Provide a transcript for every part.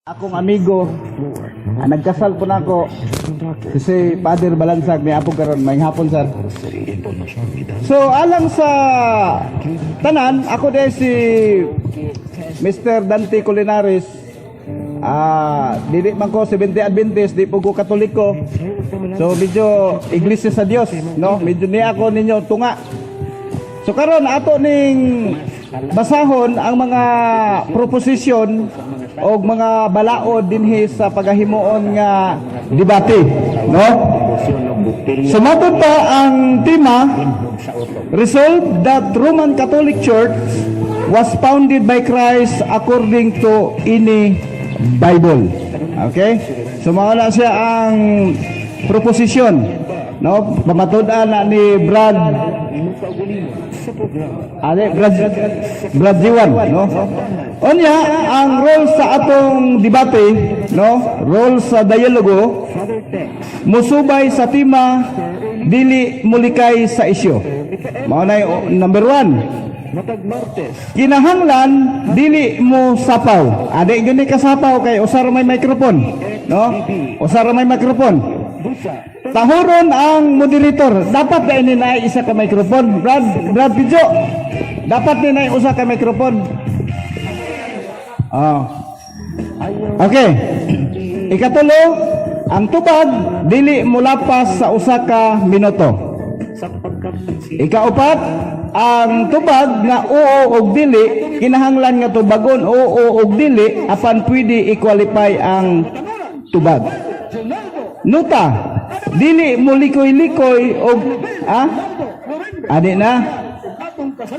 Akong amigo, nagkasal po na ako si Father Balansag, may apog karon. May hapon, sir. So alang sa tanan, ako din si Mr. Dante Culinaris. Dili man ko Seventh Adventist, di po ko Katoliko. So medyo iglesia sa Dios, no? Medyo niya ako ninyo tunga. So karon ato ning basahon ang mga proposisyon o mga balaod dinhi sa pagahimuon nga debate, no? So matod pa ang tema, "Resolve that Roman Catholic Church was founded by Christ according to any Bible." Okay? So mao na siya ang proposisyon, no? Pamatud-an na ni Brad Ale, Brad Jiwan, no? Unya, ang role sa atong debate, no? Role sa dialogo, musubay sa tema, dili mulikay sa isyu. Mao na yung number 1. Kinahanglan dili mo sapaw. Ade gani ka sapaw kay usa ra may microphone, no? Usa ra may microphone. Tahuron ang moderator. Dapat na ini na isa ka microphone. Brad Pidjo. Dapat ni na usa ka microphone. Ah. Okay. Ikatulo, ang tubag dili mulapas sa usa ka minuto. Ikaupat, ang tubag nga oo og dili kinahanglan nga tubagon oo og dili apan pwede i-qualify ang tubag. Nota, dili mo likoy-likoy og adi na.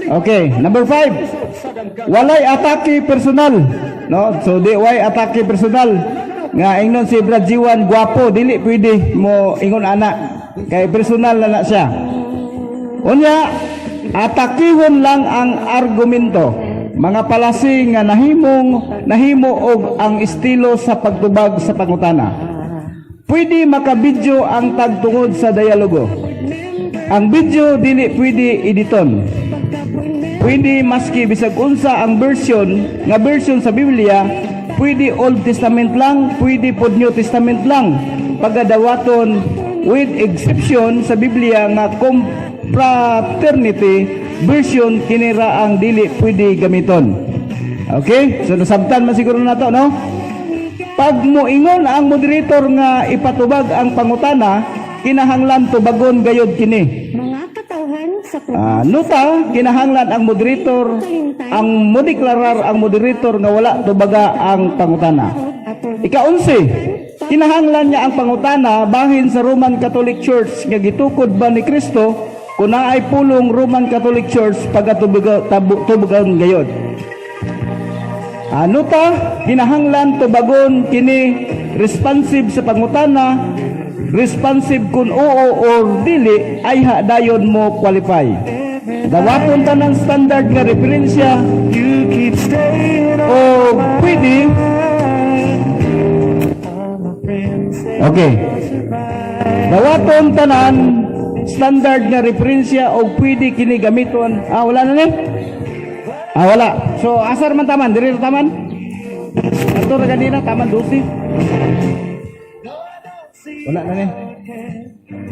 Okay, number 5. Walay atake personal. No? So di way atake personal. Nga ingnon si Brad Jiwan gwapo, dili pwede mo ingon ana. Kay personal na na siya. Unya, atakihon lang ang argumento. Mga palasi nga nahimo og ang estilo sa pagtubag sa pangutana. Pwede makabidyo ang tagtungod sa dialogo. Ang video dili pwede editon. Pwede maski bisag unsa ang version nga version sa Biblia, pwede Old Testament lang, pwede pod New Testament lang. Pagadawaton with exception sa Biblia nga Confraternity version, kinira ang dili pwede gamiton. Okay? So nasabtan man siguro nato, no? Pag moingon ang moderator nga ipatubag ang pangutana, kinahanglan tubagon gayod kini. Mga katawhan sa Nota, kinahanglan ang moderator ang modeklarar ang moderator nga wala tubaga ang pangutana. Ika-11, kinahanglan niya ang pangutana bahin sa Roman Catholic Church nga gitukod ba ni Kristo. Kung naay pulong Roman Catholic Church, pagatubagan gayod. Nota, kinahanglan tubagon kini responsive sa pangutana, responsive kung oo or dili, ay ha dayon mo qualify. Dawaton tanan standard nga referensya o pwede. Okay. Dawaton tanan standard nga referensya o pwede kini gamiton. Ah, wala na ni? Ah, wala. So, asar man taman? Diri ra taman? Ato ra ganina, taman 12. Wala na ni.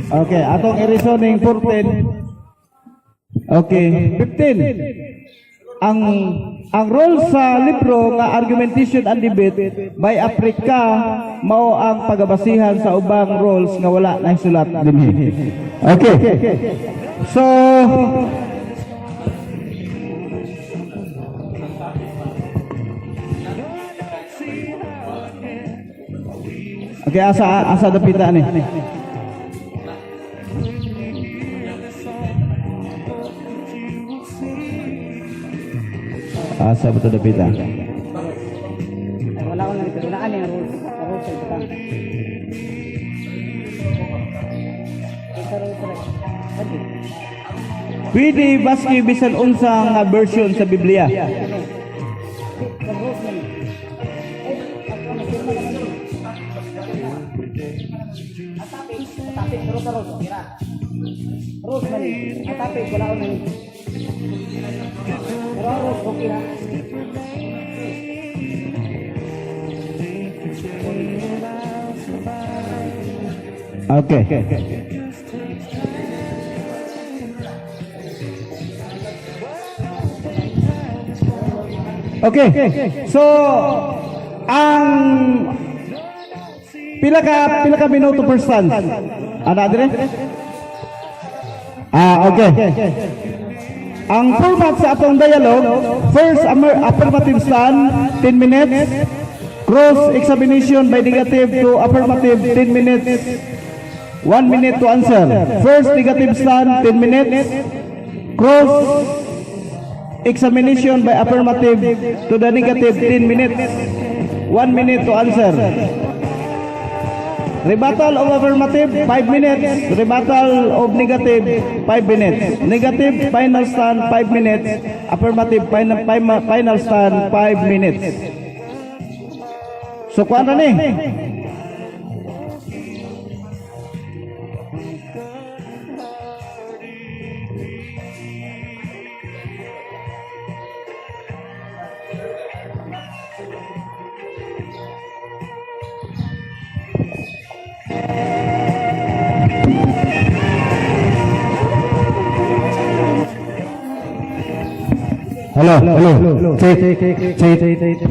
Okay, atong i-reasoning 14. Okay, 15. Ang role sa libro nga Argumentation and Debate by Africa mao ang pagabasihan sa ubang roles nga wala na sulat dinhi. Okay. So Okay, asa dapita ni? Asa ba ito dapita? Ay, wala ko lang ito. Wala ka ang rules. Ang rules sa ibutang. Ito rules rin. Pwede. Pwede baski bisan unsa nga version sa Biblia. Ano? Di, ang rules man. Ay, ako na sirma naman yun. Ang topic, rules sa rules. Okay ra. Rules man eh. Ang topic, wala ko na yun. Pero ang rules, okay na. Okay. Okay. So ang pila ka minuto per stand? Ana dire? Ah, okay. Ang format sa atong dialogue, first affirmative stand, 10 minutes. Cross examination by negative to affirmative, 10 minutes. 1 minute to answer. First negative stand, 10 minutes. Cross examination by affirmative to the negative, 10 minutes. 1 minute to answer. Rebuttal of affirmative, 5 minutes. Rebuttal of negative, 5 minutes. Negative, final stand, 5 minutes. Affirmative, final stand, 5 minutes. So, kuha na ni. Hello, hello. Check, check, check.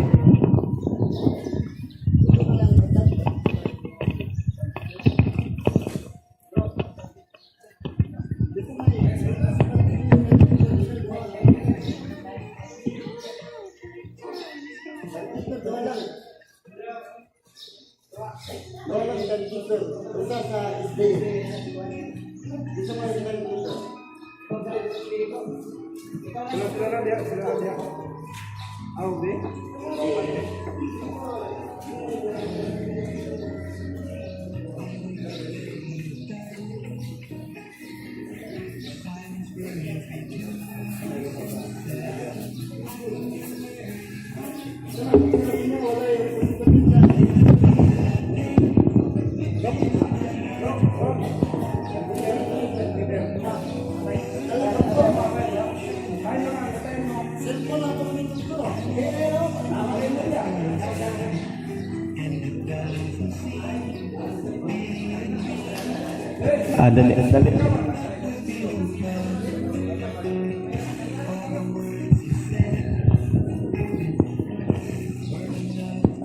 Ah, dali, dali.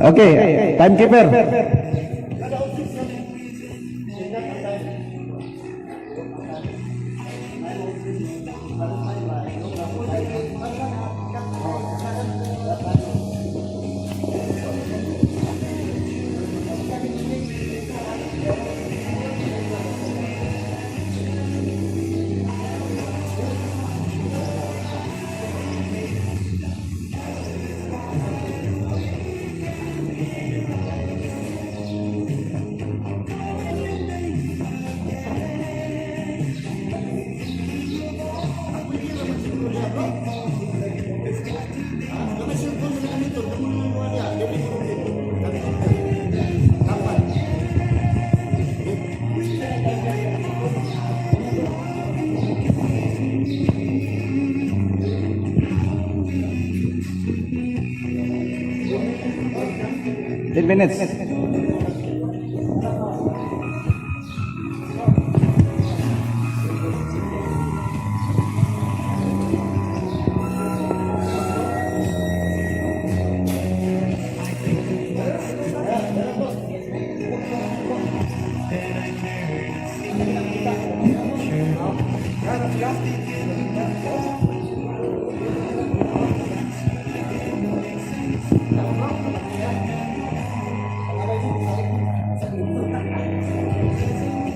Okay, timekeeper. 10 minutes.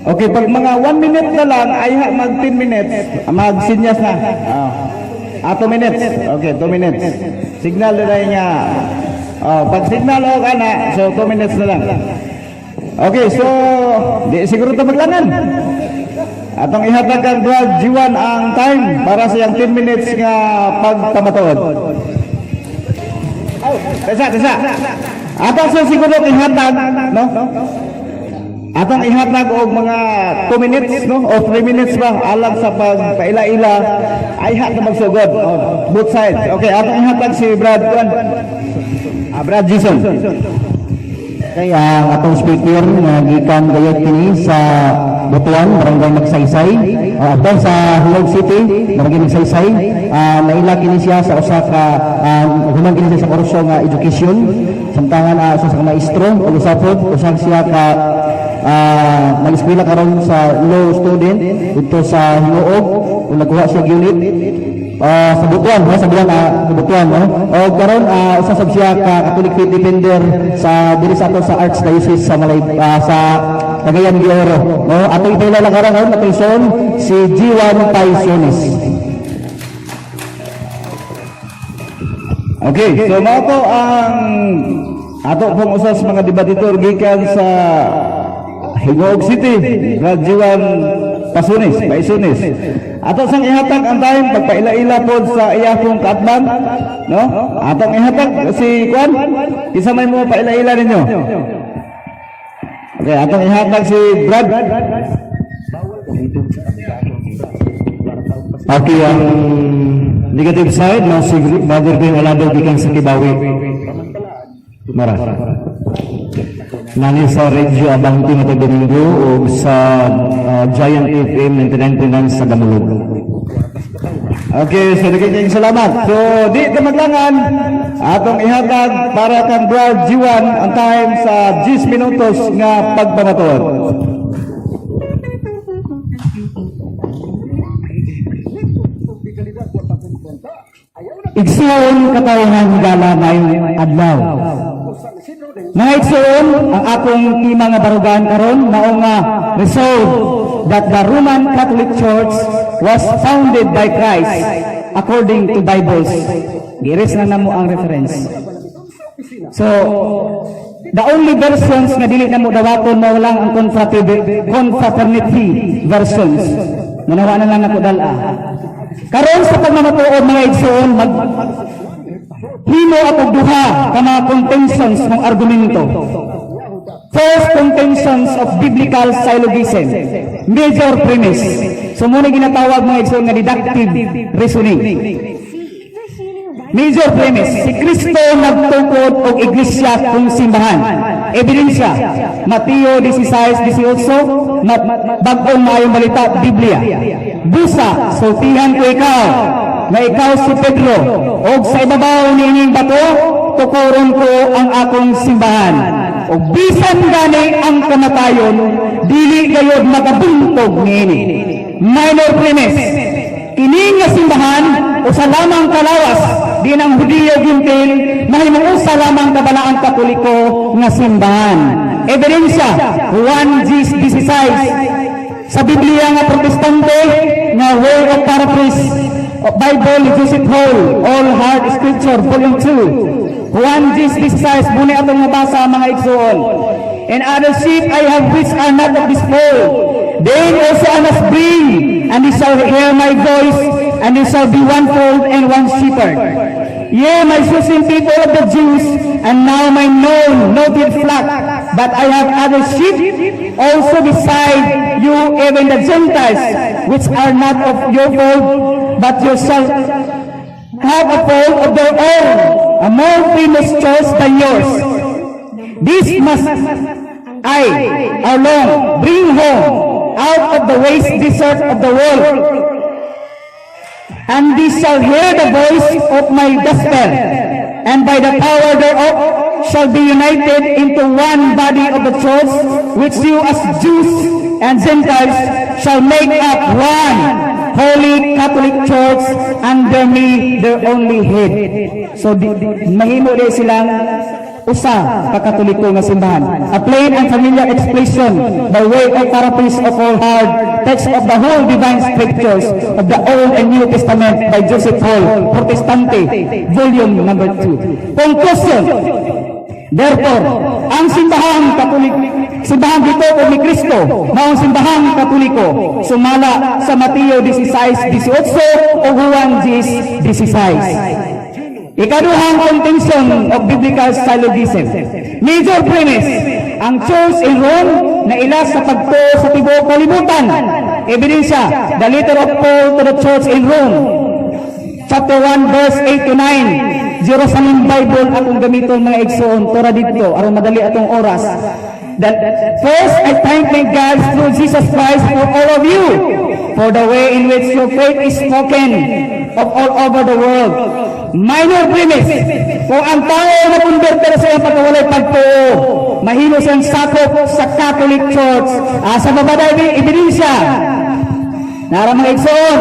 Okay, pag mga 1 minute na lang, ay ha, mag 10 minutes, mag sinyas na. Ah, 2 minutes. Okay, 2 minutes. Signal na niya. Oh, pag signal o kana, so 2 minutes na lang. Okay, so di siguro ta maglangan. Atong ihatag kang Brad G1 ang time para sa iyang 10 minutes nga pagpamatuod. Tesa, tesa. Atong sa siguro ihatag, no? Atong ihatag og mga 2 minutes, no? O 3 minutes ba alang sa pagpaila-ila ay ha na magsugod. Oh, both sides. Okay, atong ihatag si Brad Juan. Ah, Brad Jason. Kaya ang atong speaker nga gikan gayud kini sa Butuan, Barangay Magsaysay, ato sa Gingoog City, Barangay Magsaysay, naila kini siya sa usa ka human kini siya sa kurso nga education, samtangan usa sa ka maestro, ug usa pod usa siya ka nag-eskwela karon sa law student dito sa Gingoog, ug nagkuha siya og unit sa Butuan, ha, sa Butuan, sa Butuan, no? O karon usa sab siya ka Catholic Faith Defender sa diri sa ato sa Archdiocese sa Malay, sa Cagayan de Oro, no? Atong ipilala karon karon atong son si G1 Paisones. Okay, so mao to ang ato pong usa sa mga debatitor gikan sa Gingoog City, Brad Juan Pasunis, Paisunis. Ato sang ihatag ang time pagpaila-ila pod sa iya pong kaatbang, no? Atong ihatag si Kwan, isa may mo paila-ila ninyo. Okay, atong ihatag si Brad. Okay, ang negative side no si Brother Ben Alado gikan sa Kibawi. Mara. Nani sa Radio Abante matag Domingo ug sa Giant FM 99.9 sa Damulog. Okay, so nagiging salamat. So, di ka maglangan. Atong ihatag para kang Brad G1 ang time sa 10 minutos nga pagpamatuod. Igsuon katawhan higala maayong adlaw. Mga igsuon, ang akong tema nga barugahan karon mao nga resolve that the Roman Catholic Church was founded by Christ according to Bibles. Giris na namo ang reference. So, the only versions nga dili na mo dawaton mao lang ang confraternity versions. Manawa na lang nako dala. Karon sa pagmamatuod, mga igsoon, mag himo ako duha ka mga contentions ng argumento. First, contentions of biblical syllogism. Major premise. So muna ginatawag, mga igsoon, nga deductive reasoning. Major premise, si Kristo nagtukod og iglesia kung simbahan. Ebidensya, Mateo 16:18, Bag-ong Maayong Balita, Biblia. Busa, sultihan ko ikaw, nga ikaw si Pedro, og sa ibabaw niining bato, tukuron ko ang akong simbahan. Og bisan gani ang kamatayon, dili gayod makabuntog niini. Minor premise, kini nga simbahan usa lamang kalawas, di ng Hudiyo Gentil, mahimong usa lamang ka Balaang Katoliko nga simbahan. Ebidensya, 1 G16 sa Biblia nga Protestante nga Way of Paraphrase Bible Joseph Hall, All Hard Scripture, Volume 2. 1 G16 muna atong mabasa, mga igsoon. "And other sheep I have which are not of this fold. Them also I must bring, and they shall hear my voice, and there shall be one fold and one shepherd. Yea, my chosen people of the Jews, and now my known, noted flock, but I have other sheep also beside you, even the Gentiles, which are not of your fold, but yourself have a fold of their own, a more famous church than yours. This must I, alone, bring home out of the waste desert of the world. And these shall hear the voice of my gospel, and by the power thereof shall be united into one body of the church, which you as Jews and Gentiles shall make up one holy Catholic Church under me, their only head." So, di, mahimo di silang usa ka Katoliko nga simbahan. A plain and familiar explanation by way of paraphrase of all hard text of the whole divine scriptures of the Old and New Testament by Joseph Hall, Protestante, volume number 2. Conclusion. Therefore, ang simbahang Katolik, simbahang gituo ni Kristo, maong simbahang Katoliko, sumala sa Mateo 16:18 o Juan 10:16. Ikaduhang contention of biblical syllogism. Major premise, ang Church in Rome naila sa pagtuo sa tibuok kalibutan. Ebidensya, the letter of Paul to the Church in Rome, chapter 1 verse 8 to 9. Jerusalem Bible akong gamiton, mga igsoon, tura dito aron madali atong oras. That first, I thank my God through Jesus Christ for all of you, for the way in which your faith is spoken of all over the world. Minor premise, kung ang tao na konberter sa iyang pagkawalay pagtuo, mahimo siyang sakop sa Catholic Church. Asa ba ba dahil ebidensya? Nara, mga igsoon,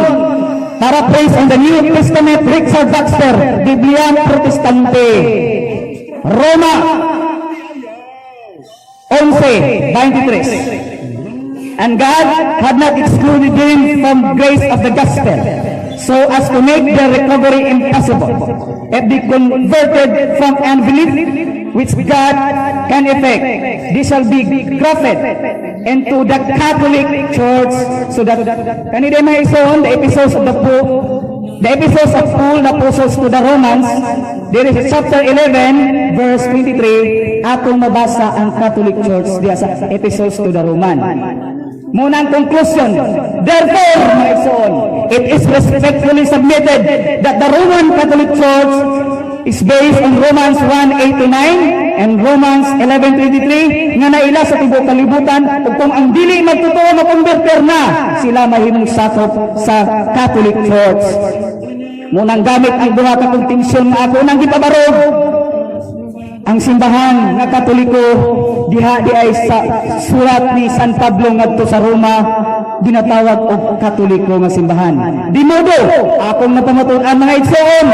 paraphrase on the New Testament, Richard Baxter, Biblia Protestante, Roma 11:23. And God had not excluded them from grace of the gospel, so as to make their recovery impossible. If they converted from unbelief, which God can effect, they shall be grafted into the Catholic Church, so that kanina, mga igsoon, the epistles of Paul the apostles to the Romans, there is chapter 11 verse 23, atong mabasa ang Catholic Church diya sa epistles to the Roman. Munang conclusion, therefore, mga igsoon, it is respectfully submitted that the Roman Catholic Church is based on Romans 1:8-9 and Romans 11:23 nga naila sa tibuok kalibutan, ug kung ang dili magtotoo makonverter na sila, mahimong sakop sa Catholic Church. Munang gamit ang duha ka kontensyon nga ako nang gipabarog, ang simbahan nga Katoliko diha di ay sa surat ni San Pablo ngadto sa Roma ginatawag og Katoliko nga simbahan. Di modo akong napamatud-an, mga igsoon,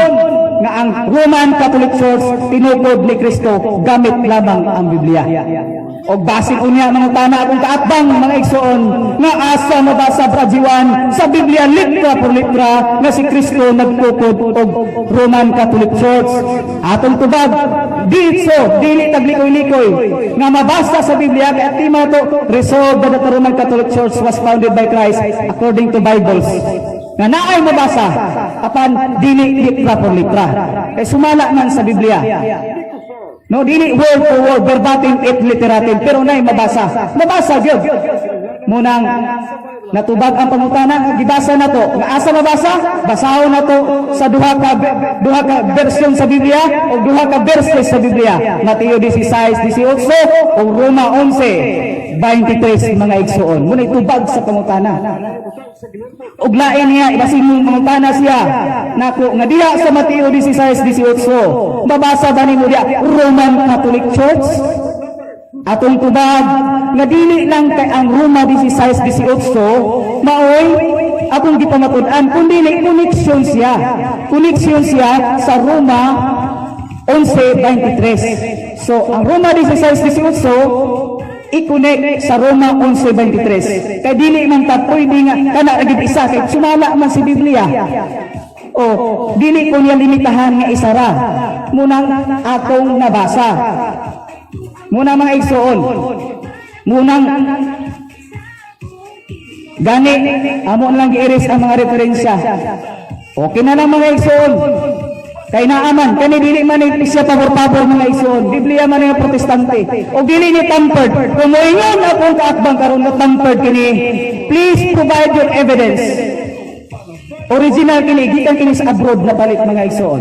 nga ang Roman Catholic Church tinukod ni Kristo gamit lamang ang Biblia. Og basin unya mga tana akong kaatbang, mga igsoon, nga asa mabasa, Brajiwan, sa Biblia litra por litra nga si Kristo nagtukod og Roman Catholic Church? Atong tubag ditso, dili taglikoy-likoy nga mabasa sa Biblia kay tema to resolve that the Roman Catholic Church was founded by Christ according to Bibles nga naay mabasa apan dili litra por litra kay sumala man sa Biblia. No, dili word for word, verbatim et literatim, pero nay mabasa. Mabasa gyud. Munang natubag ang pangutana, gibasa na to. Nga asa mabasa? Basahon na to sa duha ka version sa Biblia o duha ka verses sa Biblia. Mateo 16:18 o Roma 11:23, mga igsoon. Muna itubag sa pangutana. Ug lain niya, ibasin mong pangutana siya nako nga diha sa Mateo 16:18, mabasa ba nimo diha Roman Catholic Church? Atong tubag nga dili lang kay ang Roma 16:18 maoy akong gipamatud-an, kundi connection siya. Connection siya sa Roma 11:23. So ang Roma 16:18 i-connect sa Roma 11:23. Kay dili man ta pwede nga kana ra gid isa kay sumala man si Biblia. O dili ko niya limitahan nga isa ra. Munang atong nabasa. Muna, mga igsoon. Munang gani amo na lang giiris ang mga referensya. Okay na lang, mga igsoon. Kay naaman, kani dili man ni siya pabor-pabor, mga igsoon. Biblia man nga Protestante. O dili ni tampered. Kung moingon akong kaatbang karon nga tampered kini, please provide your evidence. Original kini, gikan kini sa abroad na palit, mga igsoon.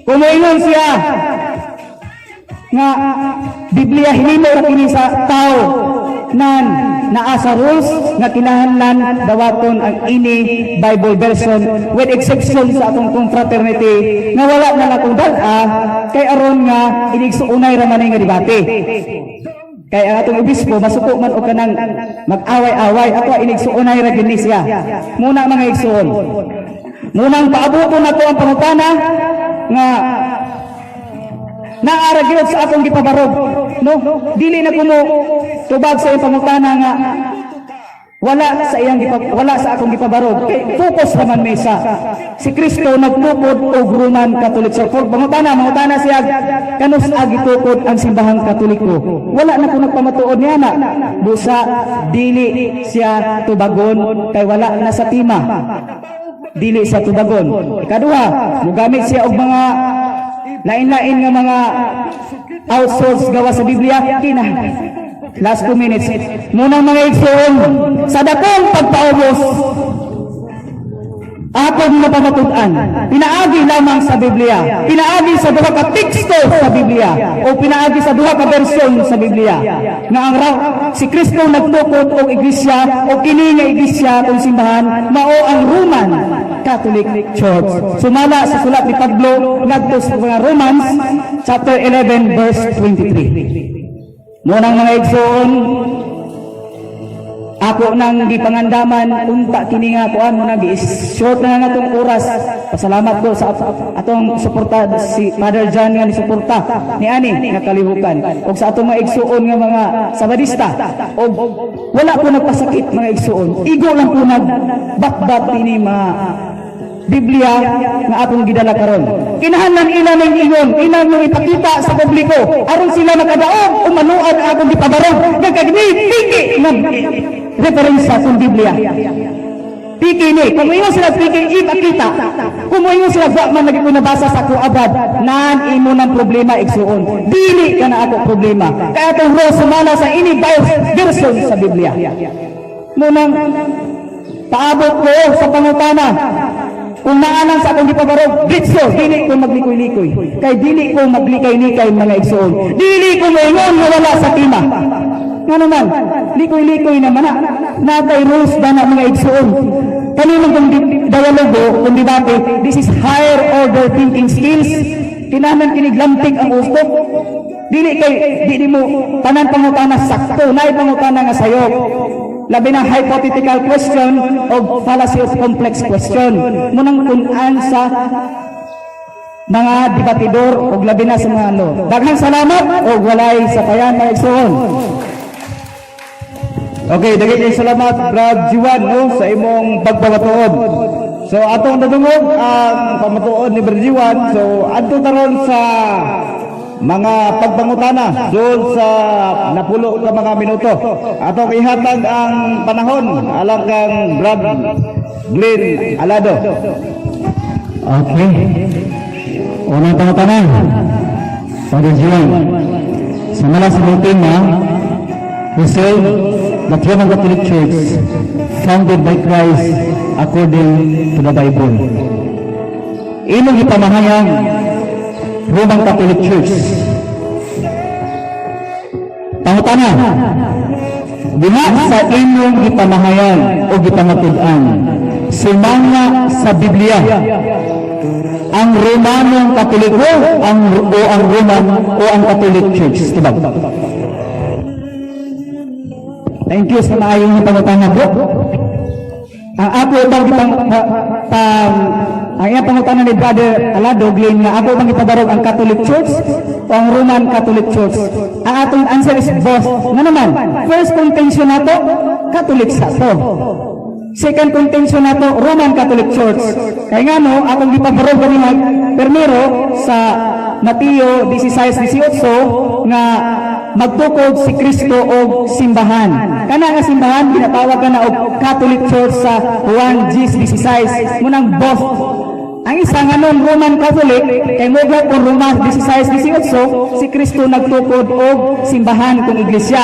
Kung moingon siya nga Biblia hinimo ra kini sa tao nan naa sa rules nga kinahanglan dawaton ang ini Bible version, with exception sa atong confraternity nga wala na lang akong dal-a kay aron nga inigsuunay ra man nga debate. Kay ang atong obispo masuko man og kanang mag-away-away, ato inigsuunay ra gyud ni siya. Muna, mga igsuon, munang paabuton nato ang pangutana nga Naa ra gyud sa akong gipabarog. No? Dili na ko mo tubag sa iyang pangutana nga wala sa akong gipabarog kay focus naman may sa si Kristo nagtukod og Roman Catholic Church. For mangutana siya kanus gitukod ang simbahang Katoliko. Wala na ko nagpamatuod niya na busa dili siya tubagon kay wala na sa tema, dili sa tubagon. Ikaduha, mugamit siya og mga lain-lain nga mga outsource gawa sa Biblia kina. Last 2 minutes. Munang mga igsoon, sa dakong pagpaubos, akong napamatud-an, pinaagi lamang sa Biblia, pinaagi sa duha ka teksto sa Biblia, o pinaagi sa duha ka bersyon sa Biblia, nga ang si Kristo nagtukod og iglesia o kini nga iglesia kung simbahan mao ang Roman Catholic Church. Sumala sa sulat ni Pablo ngadto sa mga Romans chapter 11 verse 23. Munang mga igsoon, ako nang gipangandaman unta kini nga kuan mo nang short na nga atong oras. Pasalamat ko sa atong suporta, si Father John nga ni suporta ni ani nga kalihukan og sa atong mga igsuon nga mga Sabadista. Og wala ko nagpasakit, mga igsuon, igo lang ko nag batbat ini mga Biblia nga akong gidala karon. Kinahanglan ila ning ingon, ila ning ipakita sa publiko aron sila makadaog o manuad ang akong gipabarog nga kagni piki nga referensya sa Biblia. Piki ni, kung ingon sila piki, ipakita. Kung ingon sila wa man lagi ko nabasa sa ako abad, nan imo ng problema, igsuon. Dili ka na ako problema. Kaya atong ro sumala sa ini version sa Biblia. Munang paabot ko sa pangutana. Kung naalang sa akong gipabarog, ditso, dili ko maglikoy-likoy. Kay dili ko maglikay-likay, mga igsoon. Dili ko moingon nga wala sa tema. Nga naman, likoy-likoy naman na. Natay rules ba na, mga igsoon? Kanino kung dialogo, kung debate, this is higher order thinking skills. Kinahanglan kiniglamtig ang ustok. Dili kay di mo tanan pangutana sakto, naay pangutana nga sayop. Labi na hypothetical question o fallacy of complex question. Munang kun-an sa mga debatidor o labi na sa mga ano. Daghang salamat o walay sa kayan, mga igsoon. Okay, daghan kay salamat, Brad Jiwan, no, sa imong pagpamatuod. So atong nadungog ang pamatuod ni Brad Jiwan. So adto taron sa mga pagpangutana doon sa napulo ka mga minuto. Atong ihatag ang panahon alang kang Brad Glenn Alado. Okay. Unang pangutana. Father Juan. Sumala sa mga tema, resolve the Roman Catholic Church founded by Christ according to the Bible. Imong gipamahayag, Roman Catholic Church. Pangutana, diha sa imong gipamahayag o gipamatud-an, sumanga sa Biblia, ang Romanong Katoliko ang o ang Roman o ang Catholic Church? Tubag. Thank you sa maayong pangutana, bro. Ang ako bang gipang pa, pang ang iyang pangutana ni Brother Alado Glenn nga ako bang gipabarog ang Catholic Church o ang Roman Catholic Church? Ang atong answer is both. Nga naman, first contention nato, Catholic sa to. Second contention nato, Roman Catholic Church. Kaya nga no, akong gipabarog kanina primero sa Mateo 16:18 nga magtukod si Kristo og simbahan. Kana nga simbahan ginatawag kana og Catholic Church sa Juan 10:16. Munang both. Ang isa nga nun Roman Catholic kay moglat kung Roma 16:18 si Kristo nagtukod og simbahan kung iglesia.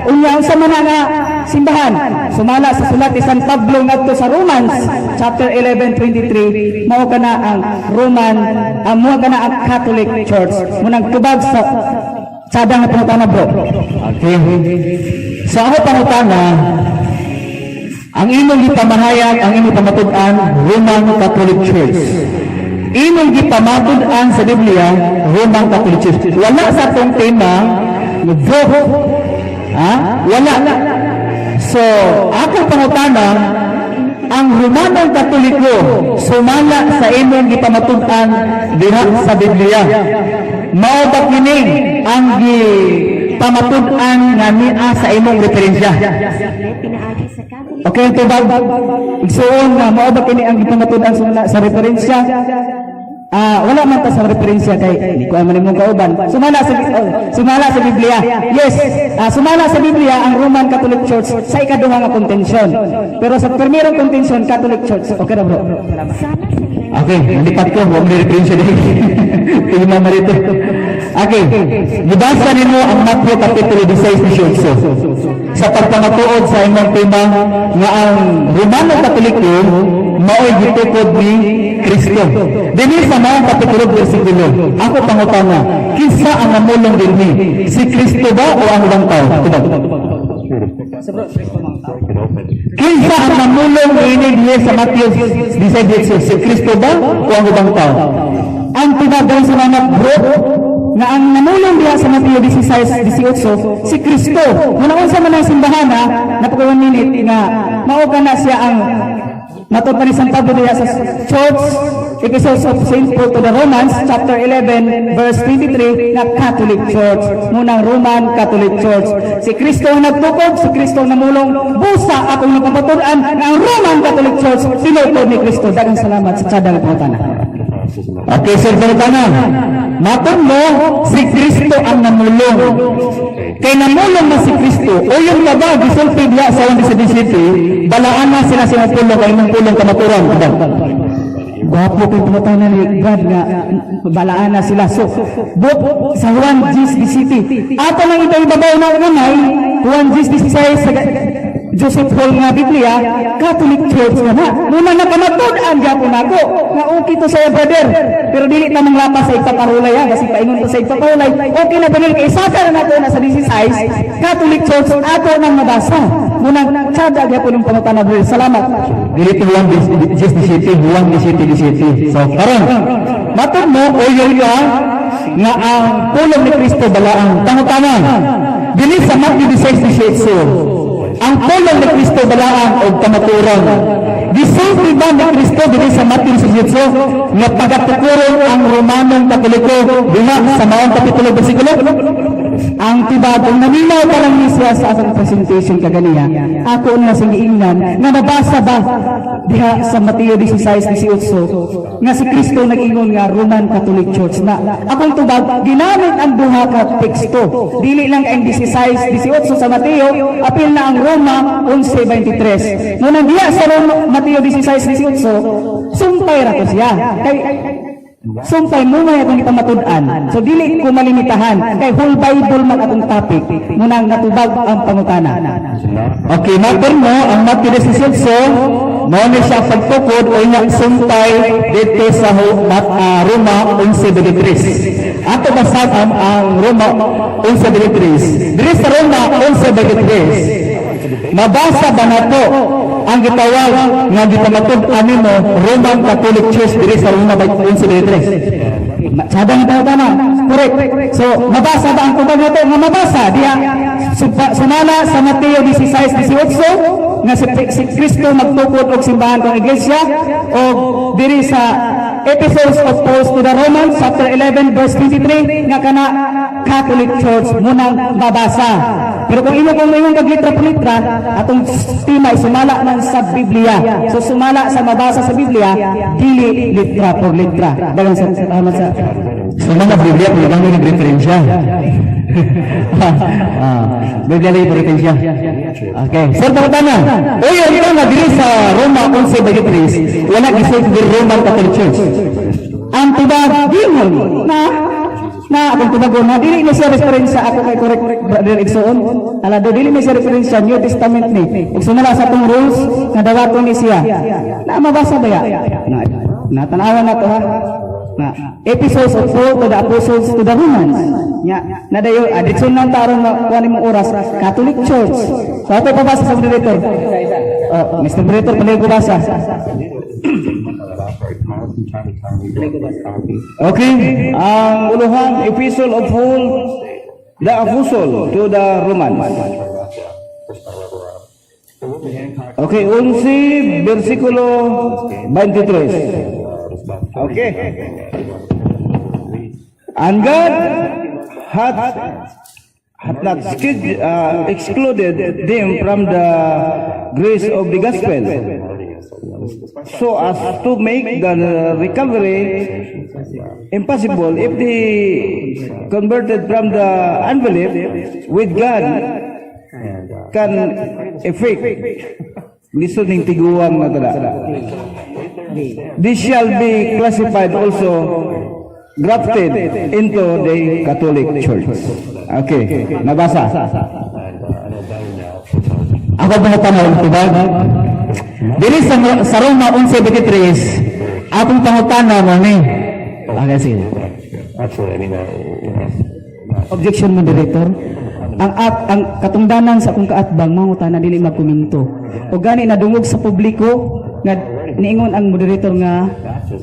Unya unsa man nga simbahan? Sumala sa sulat ni San Pablo ngadto sa Romans chapter 11:23, mao kana ang Roman ang mao kana ang Catholic Church. Munang tubag sa sada nga pangutana, bro. Okay. Sa ako pangutana, ang imong gipamahayag, ang imong pamatud-an, Roman Catholic Church. Imong gipamatud-an sa Biblia, Roman Catholic Church. Wala sa atong tema, both. Ha? Wala. So, ako pangutana, ang Romanong Katoliko sumala sa imong gipamatud-an diha sa Biblia. Mao ba kini ang gipamatud-an nga niya sa imong referensya? Okay, tubag. Igsuon nga mao ba kini ang gipamatud-an sa referensya? Ah, wala man ta sa referensya kay di ko man imong kauban. Sumala sa Biblia. Yes, sumala sa Biblia ang Roman Catholic Church sa ikaduha nga contention. Pero sa primerong contention, Catholic Church. Okay ra, bro. Okay, nalipat ko, huwag may referensya din. Tingnan mo rito. Okay, gibasa ninyo ang Matthew Kapitulo 16:18 sa pagpamatuod sa imong tema nga ang Romano Katoliko mao'y gitukod ni Kristo. Dinhi sa mga kapitulo bersikulo, ako pangutana, kinsa ang namulong dinhi? Si Kristo ba o ang ubang tao? Tubag. Kinsa ang namulong ini diye sa Matthew 16:18? Si Kristo ba o ang ubang tao? Ang tubag sa mga bro nga ang namulong diha sa Mateo 16:18 si Kristo. Muna unsa man ang simbahan ha, napaka 1 minute nga mao ka na siya ang matod pa ni San Pablo diha sa Church Epistles of St. Paul to the Romans chapter 11 verse 23 nga Catholic Church, munang Roman Catholic Church. Si Kristo ang nagtukod, si Kristo ang namulong. Busa akong napamatud-an nga ang Roman Catholic Church tinukod ni Kristo. Daghang salamat sa tsadang pangutana. Okay, Sir Bertana. Matod mo, si Kristo ang namulong. Kay namulong na si Kristo, o yung ba, gisulti diya sa 1 City, balaan na sila sila pulong, kay imong pulong kamaturan. Diba? Gwapo kay pangutana ni Brad nga balaan na sila. So, book sa Juan 10 City. Ato lang ito ibabaw na gamay, Juan 10:16 sa Joseph Hall nga Biblia, Catholic Church nga na. Muna nakamatud-an gyapon ako nga okay to sa brother. Pero dili ta manglapas sa igpaparulay ha, kasi paingon to sa igpaparulay. Okay na Daniel kay isaka na nato na sa 16, Catholic Church ato nang mabasa. Munang tsada gyapon ng pangutana, brother. Salamat. Dili to Juan 10 City, Juan 17 City. So, karon, matod mo, o yun ka, nga ang pulong ni Kristo balaang. Pangutana, dili sa Matthew 16:18, ang pulong ni Kristo balaan og kamaturan. Gisulti ba ni Kristo dili sa Matthew 18 nga pagatukuron ang Romanong Katoliko diha sa maong kapitulo bersikulo? Ang tibag, kung naminaw pa lang ni siya sa akong presentation kaganiya, ako na sing giingnan nga nabasa ba diha sa Mateo 16:18 nga si Kristo nag-ingon nga Roman Catholic Church na. Akong tubag, ginamit ang duha ka teksto. Dili lang ang 16:18 sa Mateo, apil na ang Roma 11:23. Munang diha sa Roma, Mateo 16:18, sumpay ra ko siya. Kay sumpay mo may akong ipamatud-an. So dili ko malimitahan kay whole Bible man atong topic. Munang natubag ang pangutana. Okay, matod mo, ang Matthew 18, mao ni siya pagtukod o nga sumpay dito sa Roma 11:23. Ato basag ang Roma 11:23. Diri sa Roma 11:23, mabasa ba nato ang gitawag nga gipamatud-an nimo Roman Catholic Church diri sa Roma 11:23? Sada nga pangutana. Correct. So mabasa ba ang tubag nato nga mabasa diha sumala sa Mateo 16:18 nga si Kristo magtukod og simbahan kong iglesia o diri sa Epistles of Paul to the Romans chapter 11 verse 23 nga kana Catholic Church munang babasa. Pero kung imo kung imong kag litra por litra, atong tema ay sumala man sa Biblia. So sumala sa mabasa sa Biblia, dili litra por litra. Daghang salamat sa Sa mga Biblia, pwede kami nag-referensya. Biblia lang yung referensya. Okay. Sir, pangutana. Uy, ito nga, diri sa Roma 11:23, wala gisulti diri Roman Catholic Church. Ang tubag dingon na na akong tubagon na dili ni siya referensya ako kay correct, brother Igsoon alado, dili ni siya referensya New Testament ni ug sumala sa atong rules nga dawaton ni siya na mabasa ba ya na na tan-awan na to ha na Epistles of Paul to the Apostles to the Romans nya na dayo addiction lang taron makuha nimong oras Catholic Church. So ato pabasa sa moderator. Oh, Mr. Moderator, pwede ko basa. Okay, ang uluhan, Epistle of Paul, the Apostle to the Romans. Okay, 11, versikulo 23. Okay. And God hath not excluded them from the grace of the gospel, so as to make the recovery impossible if they converted from the unbelief with God can effect. Listen ning tiguang na tala. This shall be classified also grafted into the Catholic Church. Okay, nabasa. Ako ba tanong, tubag? Dili sa Roma 11:23, akong pangutana mo ni. Okay, sige. Absolutely. I mean, Objection, moderator. Ang katungdanan sa akong kaatbang mangutana, dili magkomento. O gani nadungog sa publiko nga niingon ang moderator nga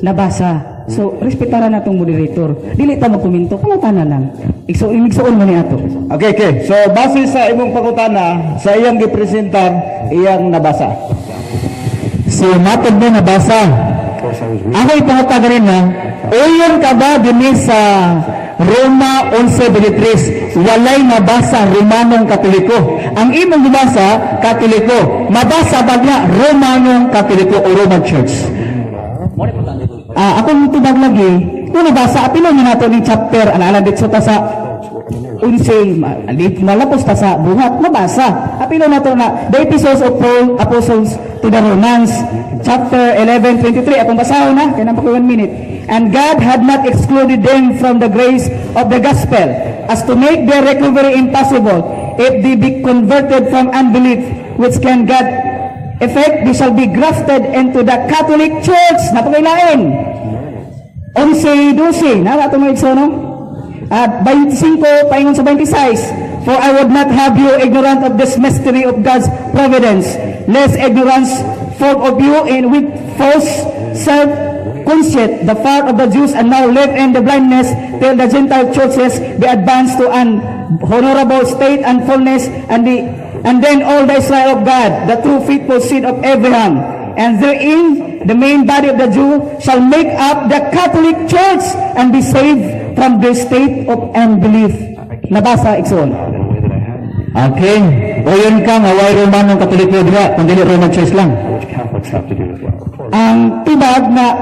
nabasa. So respetaran natong moderator. Dili ta magkomento, pangutana lang. Igsuon igsuon mo ni ato. Okay. So, base sa imong pangutana, sa iyang gipresentar, iyang nabasa. So, matod mo nabasa. Ako ipangutana rin na, uyon ka ba dinhi sa Roma 11:23, walay mabasa Romanong Katoliko? Ang imong gibasa, Katoliko. Mabasa ba nga Romanong Katoliko o Roman Church? Ah, akong tubag lagi, kung nabasa, apilo ni nato ning chapter, alaala ditso ta sa 11, malapos ta sa buhat, mabasa. Apilo nato na the Epistles of Paul Apostles to the Romans, chapter 11, 23. Akong basahon na, kaya pa ko 1 minute. And God had not excluded them from the grace of the gospel, as to make their recovery impossible, if they be converted from unbelief, which can God effect, they shall be grafted into the Catholic Church. Napakailain. 11:12, nara ito mga igsoon, no? At 25, paingon sa 26, "For I would not have you ignorant of this mystery of God's providence, lest ignorance fall of you and with false self-conceit, the part of the Jews and now live in the blindness till the Gentile churches be advanced to an honorable state and fullness, and then all the Israel of God, the true faithful seed of Abraham, and therein the main body of the Jew shall make up the Catholic Church and be saved from the state of unbelief." Nabasa, igsoon. Okay. Uyon ka nga way Romanong Katoliko diha, kung dili Roman Church lang. Which Catholics have to do as well. Of course. Ang tibag na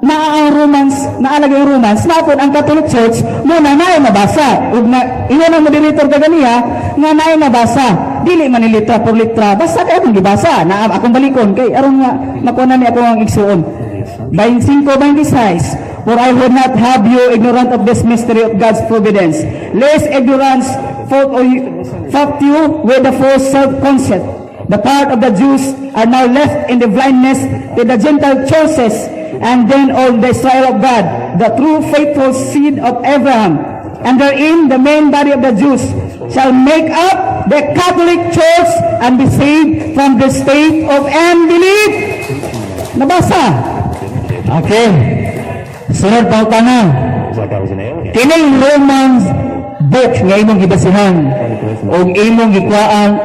naa ang Romans, naalagay ang Romans, naapod ang Catholic Church, mo na naay mabasa. Ug na ingon ang moderator kaganiya nga naay mabasa. Dili man ni litra por litra, basta kay akong gibasa. Na akong balikon kay aron nga makuha na ni ako ang igsuon. 25:26. "For I would not have you ignorant of this mystery of God's providence, lest ignorance fault you with the false self-conceit. The part of the Jews are now left in the blindness to the Gentile churches, and then all the Israel of God, the true faithful seed of Abraham. And therein the main body of the Jews shall make up the Catholic Church and be saved from the state of unbelief." Nabasa. Okay. Sunod pa na. It's like I was an alien. Kining Romans book nga imong gibasihan og imong gikuhaan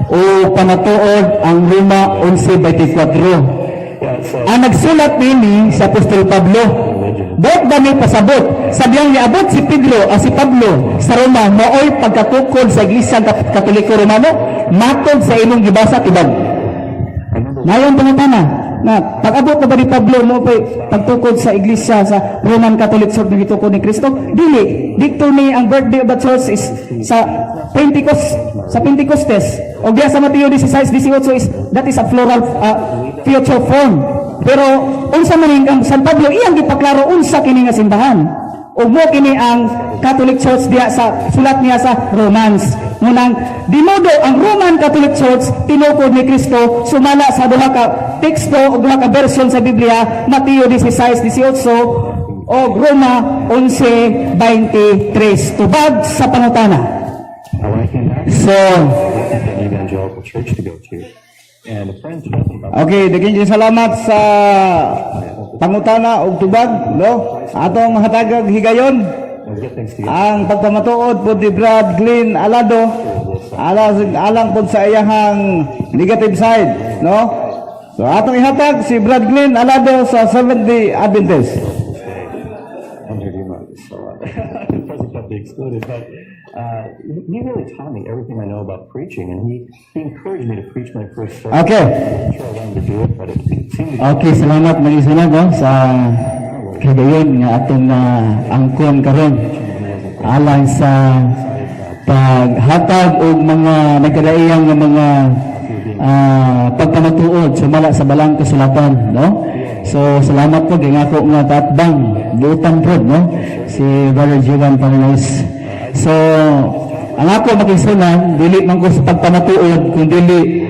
o pamatuod ang Roma 11:24. Yeah, so Ang nagsulat nini si Apostol Pablo. Buot ba ni pasabot? Sabyang niabot si Pedro o si Pablo sa Roma, maoy pagkatukod sa Iglesia Katoliko Romano matod sa imong gibasa, tibag? Ngayon pangutana na pag-abot na ba ni Pablo mo pa pagtukod sa iglesia sa Roman Catholic Church nga gitukod ni Kristo? Dili. Dito ni ang birthday of the church is sa Pentecost, sa Pentecostes. O diya sa Mateo 16:18 is that is a plural future form. Pero unsa man ning ang San Pablo, iyang gipaklaro unsa kini nga simbahan. Ug mo kini ang Catholic Church diya sa sulat niya sa Romans. Munang dimodo ang Roman Catholic Church tinukod ni Kristo sumala sa duha ka teksto o duha ka version sa Biblia, Mateo 16:18 o Roma 11:23. Tubag sa pangutana. When I came back, So, an evangelical church to go to, and a friend told me about Okay, daghan salamat sa pangutana og tubag, no? Atong hatagag higayon Let's get things together. Ang pagpamatuod po ni Brad Glenn Alado alang, alang po sa iyahang negative side, no? So atong ihatag si Brad Glenn Alado sa Seventh-day Adventist. I'm here to so excluded. But he really taught me everything I know about preaching, and he encouraged me to preach my first sermon. I'm sure I wanted to do it, but it seemed to Okay, salamat mga no, sa kagayon nga atong angkon karon alang sa paghatag og mga nagkadaiyang nga mga pagpamatuod sumala sa Balaang Kasulatan, no? So salamat po kay ako nga tatbang buutan pod, no, si Brother Juan Panginois. So ang ako, makigsuonan, dili man ko sa pagpamatuod kung dili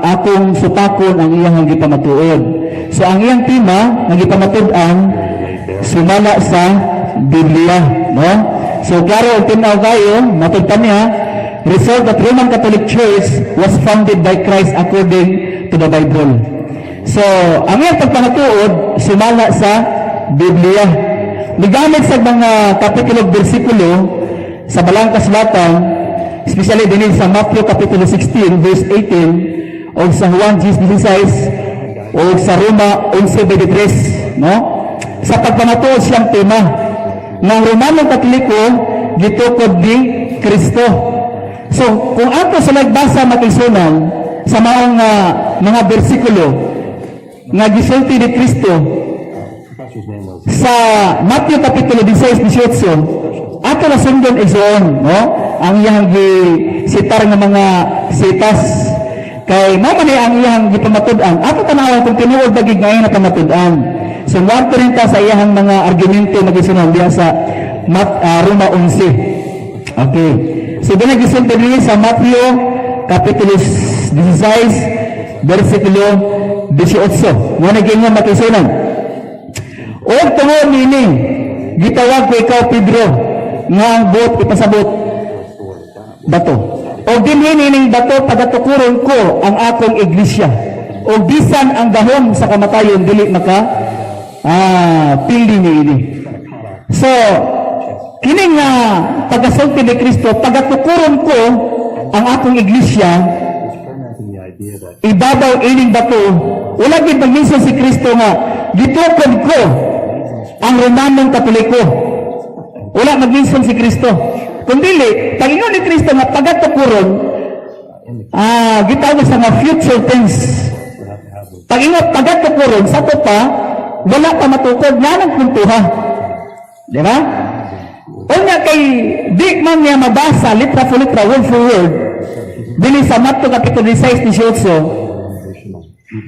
akong supakon ang iyang gipamatuod. So ang iyang tema nga gipamatud-an sumala sa Biblia, no? So klaro og tin-aw kayo, matud pa niya, result that Roman Catholic Church was founded by Christ according to the Bible. So ang iyang pagpamatuod sumala sa Biblia. Migamit sa mga kapitulo ug bersikulo sa Balaang Kasulatan, especially dinhi sa Matthew kapitulo 16 verse 18 o sa Juan 10:16 o sa Roma 11:23, no? Sa pagpamatuod siyang tema ng Romano Katoliko gitukod ni Kristo. So, kung ato sa nagbasa, makigsuonan, sa maong mga bersikulo nga gisulti ni Kristo Professor's name was sa Matthew kapitulo 16:18, ato na sundon, igsoon, no, ang iyang gisitar nga mga sitas kay mao man ni ang iyang gipamatud-an. Ato tan-awon kung tinuod ba gid ngayon na pamatud-an. So moadto rin ta sa iyang mga argumento, magigsuonan, diha sa Roma 11. Okay, so doon gisulti dinhi sa Matthew kapitulo 16 bersikulo 18 mo, naging nga, makigsuonan, "Og tungod niini gitawag ko ikaw Pedro, nga ang buot ipasabot bato. Og dinhi nining bato pagatukuron ko ang akong iglesia. Og bisan ang gahom sa kamatayon dili maka pildi niini." So kini nga pagkasulti ni Kristo, "Pagatukuron ko ang akong iglesia fermenting the idea that ibabaw ining bato," wala gid magminsan si Kristo nga gitukod ko ang Romanong Katoliko. Wala magminsan si Kristo. Kung dili, pag-ingon ni Kristo nga pagatukuron, gitawag sa nga future tense. Pag-ingon pagatukuron, sa to pa, wala pa matukod nga nang puntuha. Di ba? Unya kay di man niya mabasa litra for litra, word for word, dili sa Matthew kapitulo 16:18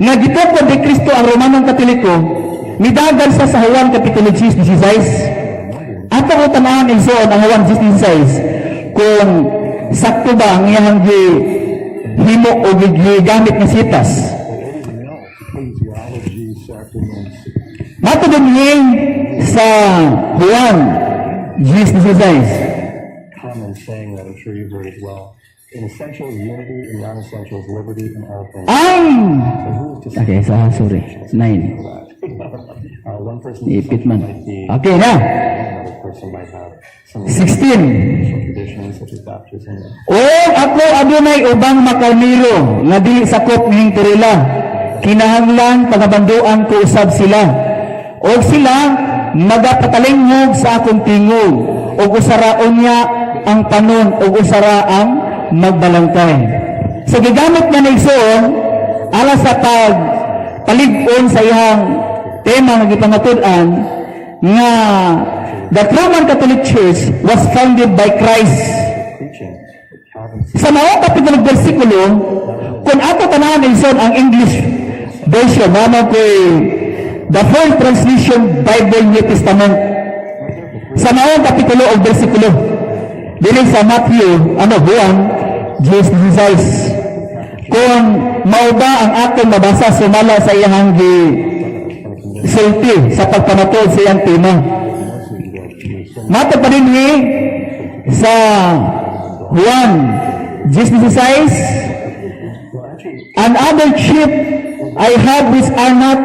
nga gitukod ni Kristo ang Romanong Katoliko, midagan sa Juan kapitulo 10:16. Ato ko tan-awon, igsoon, ang Juan 10:16 kung sakto ba ang iyang gi himo o gigamit nga sitas. Ecclesiology, sacraments, Mato dinhi sa Juan 10:16. Common saying that I'm sure you've heard as well. In essentials, unity; in non-essentials, liberty in all things. Ang So who is to say Okay, sa, sorry. 9. that? One person Ipit man. might be, Okay na. Another person might have some 16. traditions such as baptism. O ako adunay ubang makarniro nga dili sakop ning torila. Kinahanglan pagabanduan ko usab sila. Og sila magapatalingog sa akong tingog. Og usa ra unya ang panon og usa ra ang magbalangkay. So gigamit nga ni, igsoon, ala sa pag palig-on sa iyang tema nga gipamatud-an nga the Roman Catholic Church was founded by Christ. Preaching. Calvin Sa mga kapitulo bersikulo, kung ato tan-awon, igsoon, ang English version, mama ko'y the Full Translation Bible New Testament. Sa mga kapitulo o bersikulo, dili sa Matthew, ano, Juan, 10:16. Kung mao ba ang atong mabasa sumala sa iyang gi sulti sa pagpamatuod sa iyang tema. Mato pa din ni sa Juan 10:16, "And other sheep I have which are not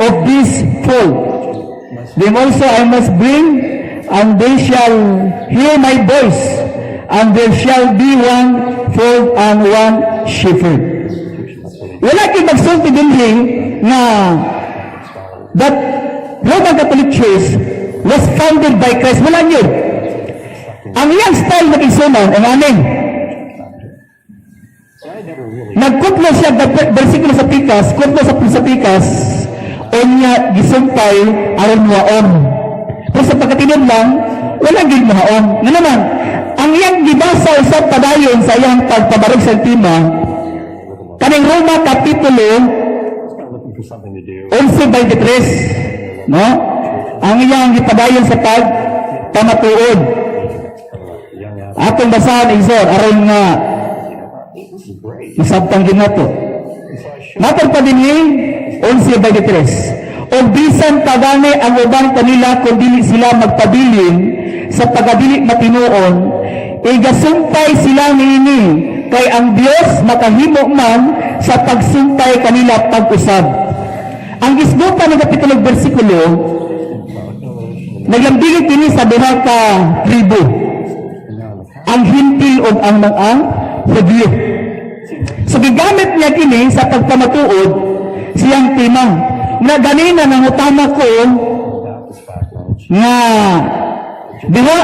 of this fold. Them also I must bring, and they shall hear my voice, and there shall be one fold and one shepherd." Wala kay magsulti dinhi nga that Roman Catholic Church was founded by Christ. Wala yun. Ang iyang style mag-isunan, ang aning, nagkuplo siya bersikulo sa pikas, kuplo sa pikas, unya gisumpay aron muhaon. Pero sa pagkatinod lang, wala gid muhaon. Nga naman, ang iyang gibasa usab padayon sa iyang pagpabarog sa tema, kaning Roma Kapitulo Kind of looking for something to do. 11:23, no? Ang iyang gipadayon sa pagpamatuod. Young adult. Atong basahan, Igsoon, aron nga This is great. masabtang ginato. And so I showed Matod pa dinhi 11:23. O bisan pagani ang ubang kanila kung dili sila magpabilin sa pagkadili matinuon, igasumpay sila niini kay ang Dios makahimo man sa pagsumpay kanila pag-usab. Ang gisgutan ng kapitulo bersikulo naglambigit kini sa duha ka tribo, ang Hintil o ang mga Hudyo. So gigamit niya kini sa pagpamatuod siyang tema na ganina nangutana ko Baptist background. nga diha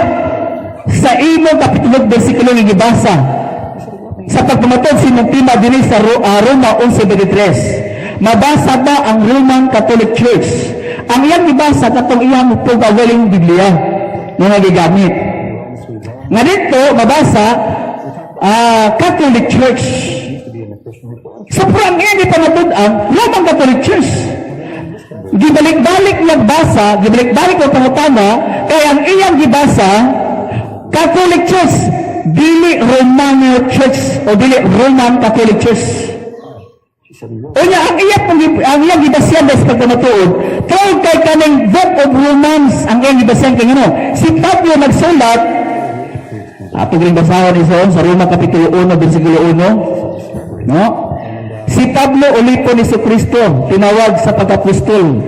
sa imo kapitulo bersikulo nga gibasa sa pagpamatuod sa imong tema dinhi sa Roma 11:23, mabasa ba ang Roman Catholic Church? Ang iyang gibasa katong iyang pugagaling Biblia nga gigamit nga dito mabasa Catholic Church. Used to be in the Christian Reformed. So pero ang iyang gipamatud-an Roman Catholic Church. Gibalik-balik nagbasa, gibalik-balik ang pangutana kay ang iyang gibasa Catholic Church, dili Roman Church o dili Roman Catholic Church. She said, "Really?" Unya ang iyang gibasyan sa pagkamatuod, tungod kay kaning Book of Romans ang iyang gibasyan kay ngano. Si Pablo nagsulat, ato ring basahon ison sa Roma Kapitulo 1 bersikulo 1. No? Si Pablo, ulipon ni Kristo, tinawag sa pagkapostol.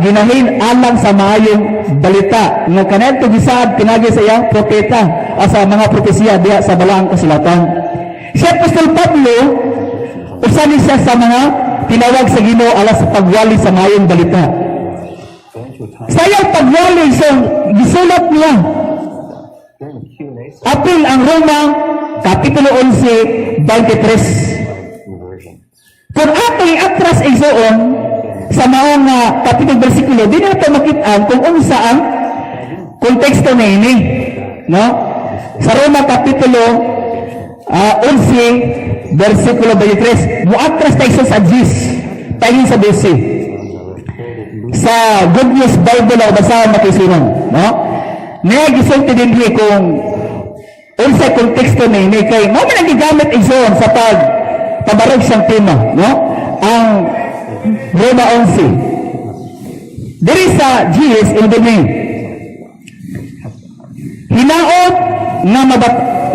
Ginahin alang sa maayong balita nga kanadto gisaad pinagi sa iyang propeta sa mga propesiya diha sa Balaang Kasulatan. Si Apostol Pablo usa ni siya sa mga tinawag sa Ginoo alang sa pagwali sa maayong balita. Going to a time Sa iyang pagwali, so gisulat niya during the Q&A session apil ang Roma Kapitulo 11, 23. conversion. Kung ato atras, igsoon, sa mga nga kapitulo bersikulo, di na ito makitaan kung unsa ang konteksto na ini. No? Sa Roma Kapitulo 11, bersikulo 23, muatras tayo sa 10, tayo sa 12. Sa Good News Bible ang basahan makisunan. No? Niya gisulti din kung unsa konteksto ni ini kay mao man ang gigamit, igsoon, sa pag pabarog siyang tema, no? Ang Roma 11 diri sa GS ingon, "Hinaot nga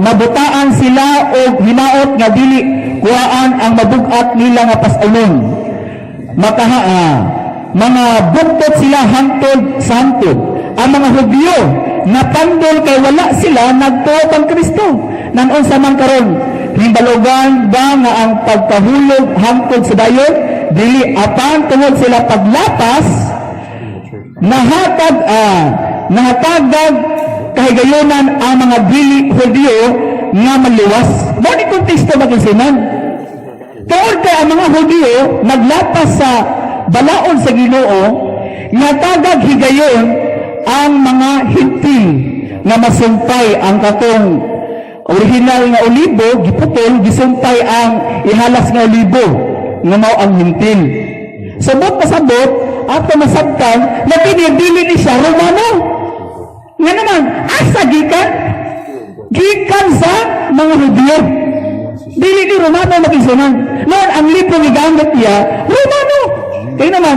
mabutaan sila o hinaot nga dili kuhaan ang mabugat nila nga pas-unon. Makaha mga buktot sila hangtod sa hangtod. Ang mga Hudyo napandol kay wala sila nagtuo kang Kristo. Nanon sa man karon, himbalugan ba nga ang pagkahulog hangtod sa dayon? Dili, apan tungod sila paglapas nahatagag kahigayonan ang mga dili Hudyo nga maluwas." Mao ni konteksto makinsiman. Tungod kay ang mga Hudyo naglapas sa balaod sa Ginoo, nga tagag higayon ang mga Hintil nga masumpay ang katong original nga olibo, giputol, gisumpay ang ihalas nga olibo nga mao ang Hintil. Sabot pasabot, ato masabtan na dili ni siya Romano. Nga naman, asa gikan? Gikan sa mga Hudyo. Dili ni Romano makisunan. Noon, ang libro ni gamit niya, Romano. Kaya naman,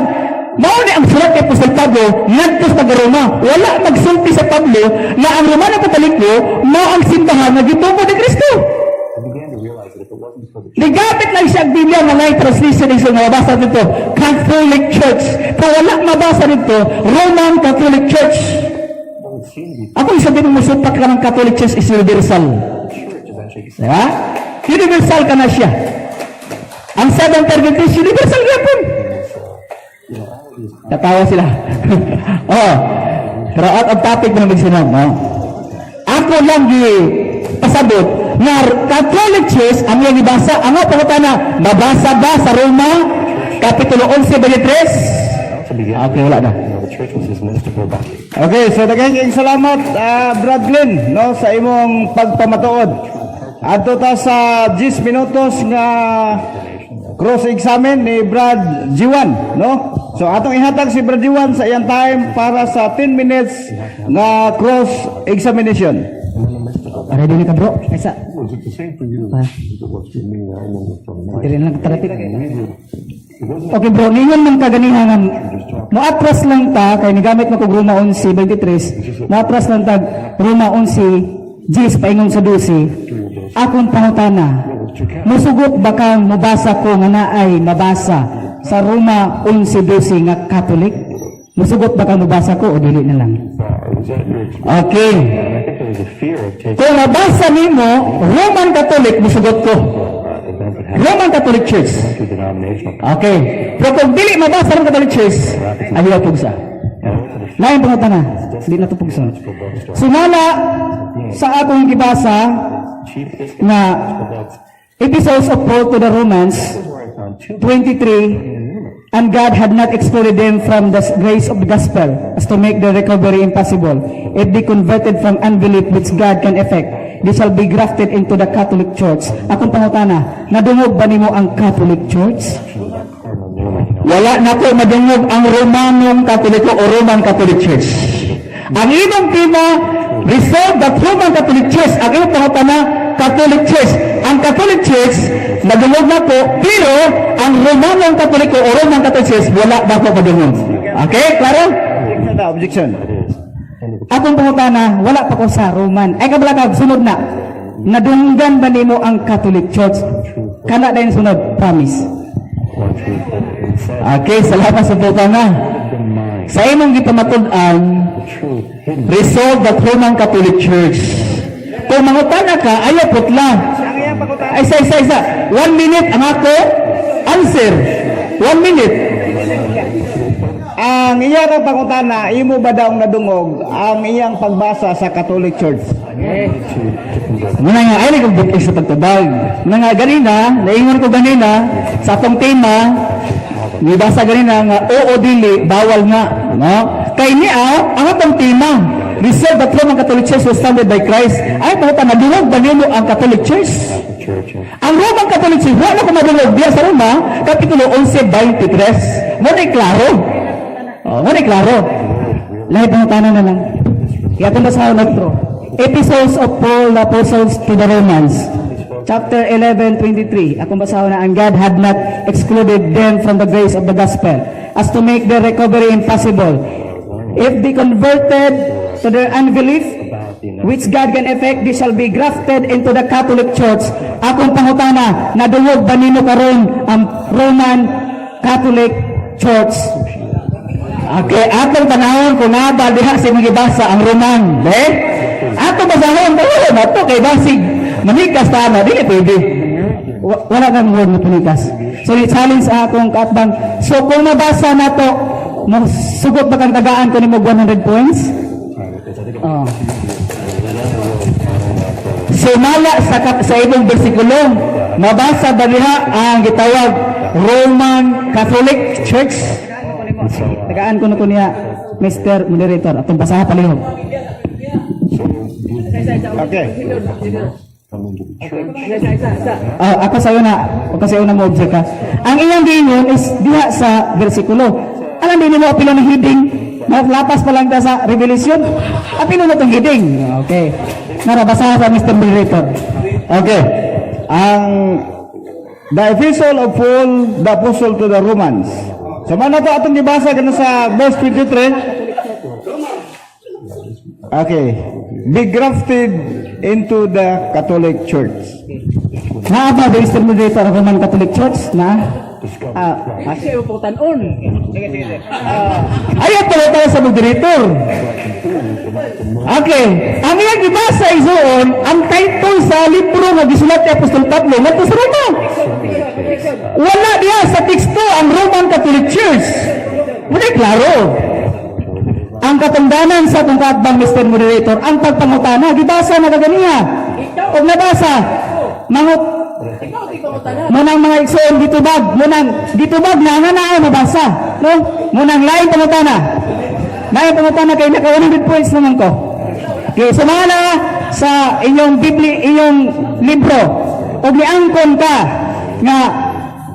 mao ni ang sulat kay Apostol Pablo ngadto sa taga Roma. Wala magsulti sa Pablo na ang Romano Katoliko mao ang simbahan nga gitukod ni Kristo. I began to realize that if it wasn't for the Nigamit lang siya ang Biblia nga Life Translation is nga mabasa dito, Catholic Church. Pero wala mabasa dito, Roman Catholic Church. What would seem to be Ako isa din musupak ka ng Catholic Church is universal. church is actually Diba? Universal ka na siya. Ang Seventh Adventist, universal gyapon. All of these Natawa sila. Oh. Pero out of topic na magsunod, no? Ako lang gi pasabot nga Catholic Church ang iyang gibasa. Ang pangutana, mabasa ba sa Roma Kapitulo 11:23? To begin, Okay, wala na. the church was his mystical body. Okay, so daghang kayong salamat, Brad Glenn, no, sa imong pagpamatuod. Adto ta sa 10 minutos nga cross examine ni Brad Jiwan, no? So atong ihatag si Brad Jiwan sa iyang time para sa 10 minutes nga cross examination. Ready na ka, bro? Isa. Was it the same for you as it was for me? I remember from my Dili na lang traffic. It wasn't Okay, bro, ningon man kaganiha nga moatras lang ta kay nigamit mo kog Roma 11:23. Moatras lang tag Roma 11:10 paingon sa 12. Akong pangutana, musugot ba kang mobasa ko nga naay mabasa sa Roma 11:12 nga Catholic? Musugot ba kang mobasa ko o dili na lang? Was that your experience? Okay. And I think there was a fear of taking Kung mabasa nimo Roman Catholic, musugot ko. Event that happened Roman Catholic Church. to denominational. Okay. Pero kung dili mabasa ng Catholic Church, ayaw pugsa. And I went to the Lain pangutana, di na to pugson. Sumala sa akong gibasa cheap discount nga books Epistles of Paul to the Romans where I found two 23, "And God had not excluded them from the grace of the gospel as to make their recovery impossible. If they converted from unbelief, which God can effect, they shall be grafted into the Catholic Church." Akong pangutana, nadungog ba nimo ang Catholic Church? Cardinal Newman. Wala na ko madungog ang Romanong Katoliko o Roman Catholic Church. Ang imong tema, resolve that Roman Catholic Church. Ang imong pangutana, Catholic Church. Ang Catholic Church, nadungog na po, pero ang Romanong Katoliko o Roman Catholic Church, wala na ko madungog. Okay, klaro? Objection na, objection. Akong pangutana, wala pa ko sa Roman. Ay kabala ka, sunod na. Nadunggan ba nimo ang Catholic Church? Kana dayon sunod, promise. One truth that it said Okay, salamat sa pangutana. the mind, Sa imong gipamatud-an, the truth hidden. Resolve that Roman Catholic Church. Kung mangutana ka, ayaw putla. Ay, isa, isa, isa. One minute ang ako answer. One minute. Ang iyang pangutana, imo ba daw nadungog ang iyang pagbasa sa Catholic Church? Muna nga, ay nagbutik sa pagtubag. Muna nga, ganina, naingon ko ganina, sa atong tema, nibasa ganina nga, oo dili, bawal nga. No? Kay niya, ang atong tema, resolve that Roman Catholic Church was founded by Christ. Ay, pangutan, nadungog ba nimo ang Catholic Church? Church and Ang Roman Catholic Church, wala ko madungog diya sa Roma, Kapitulo 11:23. Mo na klaro. Oh, mo na klaro. Lahi pangutana na lang. Kaya itong basahon na, bro. Epistles of Paul the Apostles to the Romans. Chapter 11:23. Akong basahon na, "And God had not excluded them from the grace of the gospel as to make their recovery impossible. If they converted to their unbelief, which God can effect, they shall be grafted into the Catholic Church." Akong pangutana, nadungog ba nimo karon ang Roman Catholic Church? Okay, atong tanawon kung naa ba diha sa imong gibasa ang Roman, de? Ato basahon tanawon ato kay basig manikas ta na dili pwede. Wala kang word na punikas. So, i-challenge sa akong kaatbang. So, kung mabasa na to, sugot ba kang tagaan ko nimo 100 points? Oh. Sumala sa imong bersikulo, mabasa ba diha ang gitawag Roman Catholic Church? Tagaan ko na ko niya, Mr. Moderator. Atong basaha palihog. Okay. Come into the church. Ah, ako sa'yo na mo object ka. Ang iyang giingon is diha sa bersikulo. Alam din mo apilo ng heading. Lapas pa lang ta sa Revelation. Apilo na tong heading. Okay. Nara, basaha sa Mr. Moderator. Okay. Ang The Epistle of Paul, the Apostle to the Romans. So man na to atong gibasa ganun sa verse 23. Okay. Be grafted into the Catholic Church. Naa ba, Mr. Moderator, ang Roman Catholic Church na? Ah, Ayaw pala tayo sa moderator. Okay. Ang iyang gibasa isuon, ang title sa libro nga gisulat ni Apostol Pablo ngadto sa Roma. Wala diha sa teksto ang Roman Catholic Church. Muna klaro. Ang katungdanan sa akong kaatbang, Mr. Moderator, ang pagpangutana, gibasa na kaganiha. Og nabasa, mangot munang mga igsoon gitubag, munang gitubag na nga na ay mabasa, no? Munang lain pangutana. Lain pangutana kay naka 100 points naman ko. Okay, sumala sa inyong Biblia, inyong libro, og niangkon ka nga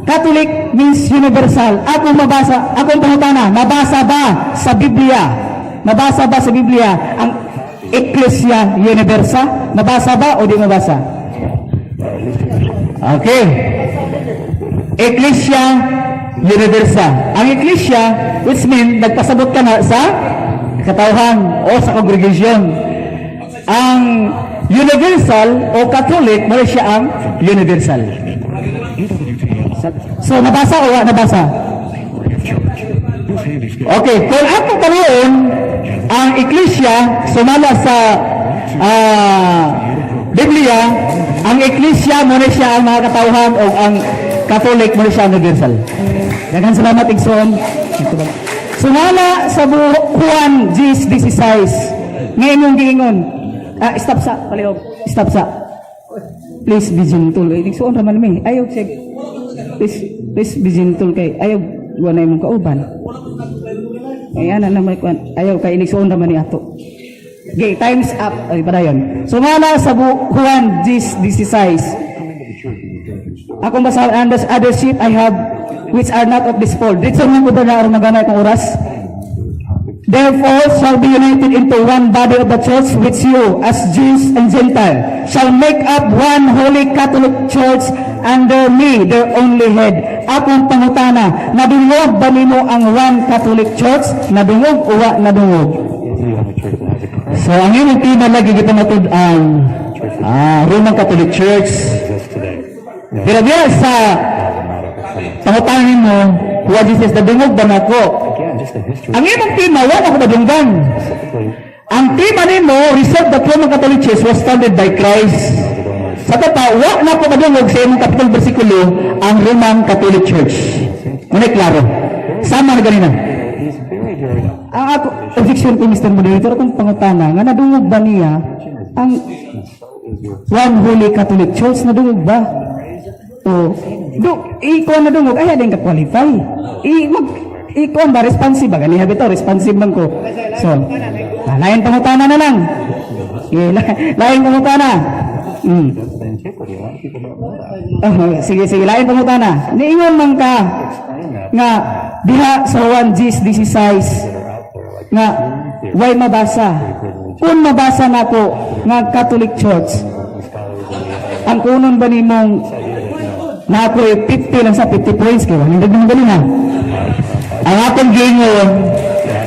Catholic means universal. Ako mabasa, akong pangutana, mabasa ba sa Biblia? Mabasa ba sa Biblia ang Ecclesia Universa? Mabasa ba o di mabasa? Okay. Ecclesia Universa. Ang Ecclesia, which mean, nagpasabot ka na sa katawhan o sa congregation. Ang universal o Catholic, mao siya ang universal. So nabasa o wa nabasa? Okay, kung ako karoon, ang Ecclesia, sumala sa Biblia, ang Ecclesia mo na siya ang mga katawhan o ang Catholic mo na siya ang universal. Daghang salamat, igsoon. Sumala sa Juan 10:16. Ngayon yung giingon. Ah, stop sa, palihog. Stop sa. Please be gentle. Eh, igsoon raman mi. Ayaw, sige. Please, please be gentle kay ayaw wa na imong kauban. Ay ana na may kuan. Ayaw kay inigsoon raman ni ato. Okay, time's up. Ay, padayon. Sumala sa Juan 10:16. Akong basahan, "And the other sheep I have which are not of this fold." Dito man ko na aron magana akong oras. "Therefore shall be united into one body of the church, which you, as Jews and Gentile, shall make up one holy Catholic Church under me, their only head." Akong pangutana, nadungog ba nimo ang one Catholic Church? Nadungog o wa nadungog? Is the only church that has a cross So ang imong tema lagi gipamatud ang Roman Catholic Church. exists today. No, Pero diya sa pangutanan mo, Juan Jesus, nadungog ba nako? again, just the history. Ang imong tema, wa na ko madunggan. Specifically, Ang tema nimo, reserve the Roman Catholic Church was founded by Christ. Sa totoo, wa na ko madungog sa imong kapitol bersikulo ang Roman Catholic Church. Muna klaro. Sama na ganina. He's very, very Ang ako, objection ko, Mr. Moderator, akong pangutana, nga nadungog ba niya ang one holy Catholic Church? Nadungog ba? O, do, ikaw nadungog, ay, din ka qualify. I, mag, ikaw ba, responsive ba? Ganiha bitaw, responsive man ko. So, lain pangutana na lang. Sige, lain pangutana. That's antiquity. A lot of people don't know that. Oh, sige, sige, lain pangutana. Niingon man ka Explain that nga diha sa 1 Gs 16 that are out there, like nga way mabasa. Kung mabasa nako nga Catholic Church, scholars and the ang kunon ba nimong na ako 50 lang sa 50 points kay 100 naman galing ha. Ang akong giingon,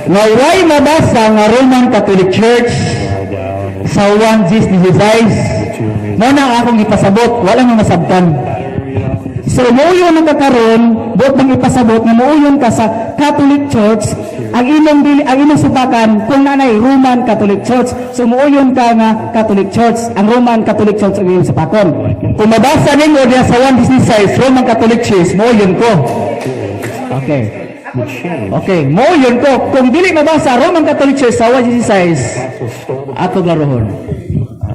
nga way mabasa nga Roman Catholic Church down sa 1 Gs 16, mao na ang akong ipasabot, wala nga masabtan. So muuyon ang kakaron, buot bang ipasabot nga muuyon ka sa Catholic Church, ang imong dili ang imong supakan kung nanay Roman Catholic Church. So muuyon ka nga Catholic Church, ang Roman Catholic Church ang imong supakon. Kung mabasa nimo diya sa 1 Gs 16 Roman Catholic Church, mo yun ko. Okay. The change. Okay, mo yun ko. Kung dili mabasa Roman Catholic Church sa 1 Gs 16, Stole the, ato larohon.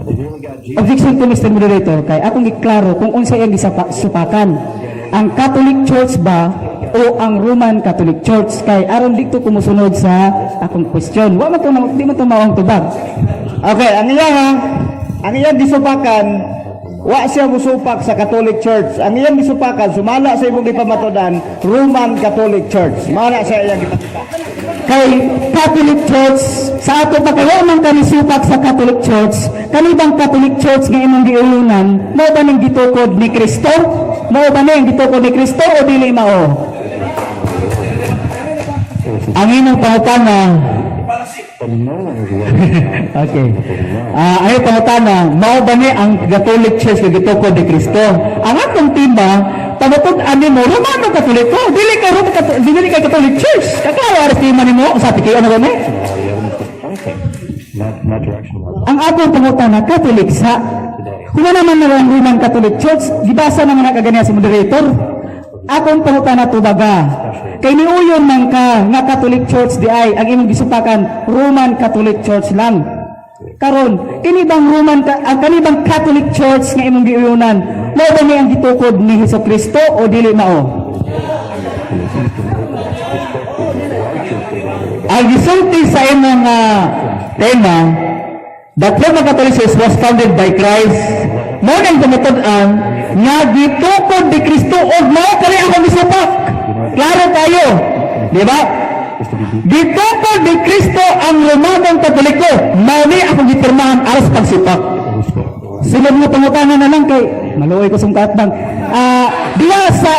They really got Jesus. Objection to Mr. Moderator, kay akong giklaro kung unsa iyang gisapa supakan. Ang Catholic Church ba o ang Roman Catholic Church, kay aron dito ko mosunod sa akong question. Wa man to, di man to mao ang tubag. Okay, ang iyang ha, ang iyang gisupakan, wa siya musupak sa Catholic Church. Ang iyang gisupakan, sumala sa imong gipamatudan, Roman Catholic Church. Mao na siya iyang gipamatudan. Kay Catholic Church sa ato pa kay man kami supak sa Catholic Church. Kani bang Catholic Church nga imong giulunan, mao ba ning gitukod ni Kristo? Mao ba ning gitukod ni Kristo o dili mao? Ang imong pangutana, But no one is aware. Okay. Ay pangutana, mao ba ni ang Catholic Church nga gitukod ni Kristo? Ang akong tema, pamatud-an nimo Romano Katoliko, dili kay Roman Catholic, dili kay Catholic Church. Kaklaro aras tema nimo sa kay ano ba ni? The evidence was pointing in that direction. Ang akong pangutana, Catholic sa kung ano naman na ang Roman Catholic Church, gibasa naman na kaganiya sa moderator. Akong pangutana, tubaga. Kay niuyon man ka nga Catholic Church di ay ang imong gisupakan Roman Catholic Church lang. Karon, kini bang Roman ka, ang kani bang Catholic Church nga imong giuyonan, mao ba ni ang gitukod ni Hesus Kristo o dili mao? Ang gisulti sa imong tema, the Roman Catholic Church was founded by Christ. Mao nang pamatud-an nga gitukod ni Kristo og mao kani akong gisupak. Klaro kayo. Di ba? Gitukod ni Kristo ang Romanong Katoliko. Mao ni akong gipirmahan aras pagsupak. Sulod nga pangutana na lang kay maluoy ko sa kaatbang. Diha sa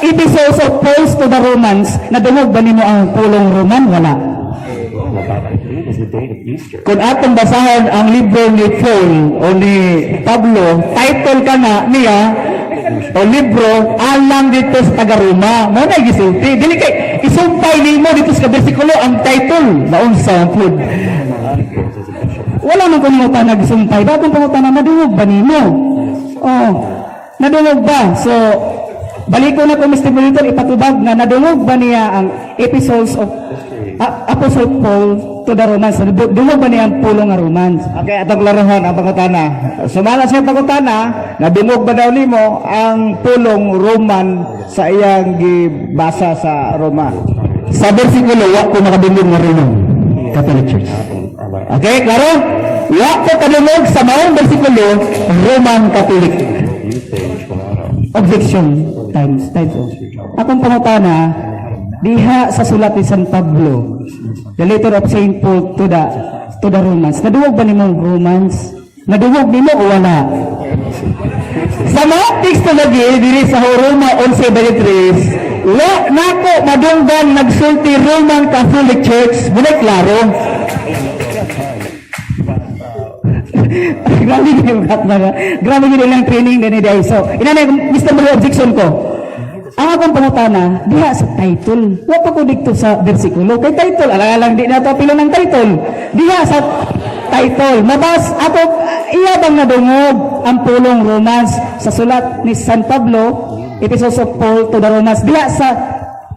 Epistles of Paul to the Romans, nadungog ba nimo ang pulong Roman? Wala. About, I believe, is the date of Easter. Kung atong basahon ang libro ni Paul o ni Pablo, title ka na niya o libro alang dito sa taga-Roma. Mao na gisulti. Dili kay isumpay nimo dito sa bersikulo ang title naunsa ang pud. Wala man ko pangutana gisumpay. Bagong pangutana, nadungog ba nimo? Oh, nadungog ba? So, baliko na ko, Mr. Monitor, ipatubag nga nadungog ba niya ang Epistles of Apostle Paul to the Romans? Nadungog ba niya ang pulong nga Romans? Okay, atong klarohon ang pangutana. Sumala sa pangutana, nadungog ba daw nimo ang pulong Roman sa iyang gibasa sa Roma? Sa bersikulo, wa ko makadungog nga Roman Catholic Church. Okay, klaro? Wa ko kadungog sa maong bersikulo Roman Catholic. Youth Day, which went out Objection times times. Akong pangutana, diha sa sulat ni San Pablo, the letter of Saint Paul to the Romans. Nadungog ba nimo Romans? Nadungog nimo o wala? Sa mga teksto lagi diri sa Roma 11:23, wa nako madunggan nagsulti Roman Catholic Church. Muna klaro. Grabe gid yung mga. Grabe gid ilang training din ni Day. So, inana Mr. Mario, objection ko. Ang akong pangutana, diha sa title. Wa pa ko dikto sa bersikulo. Kay title, alang-alang di na to pila ng title. Diha sa title, mabas ako iya bang nadungog ang pulong Romans sa sulat ni San Pablo, Epistles of Paul to the Romans. Diha sa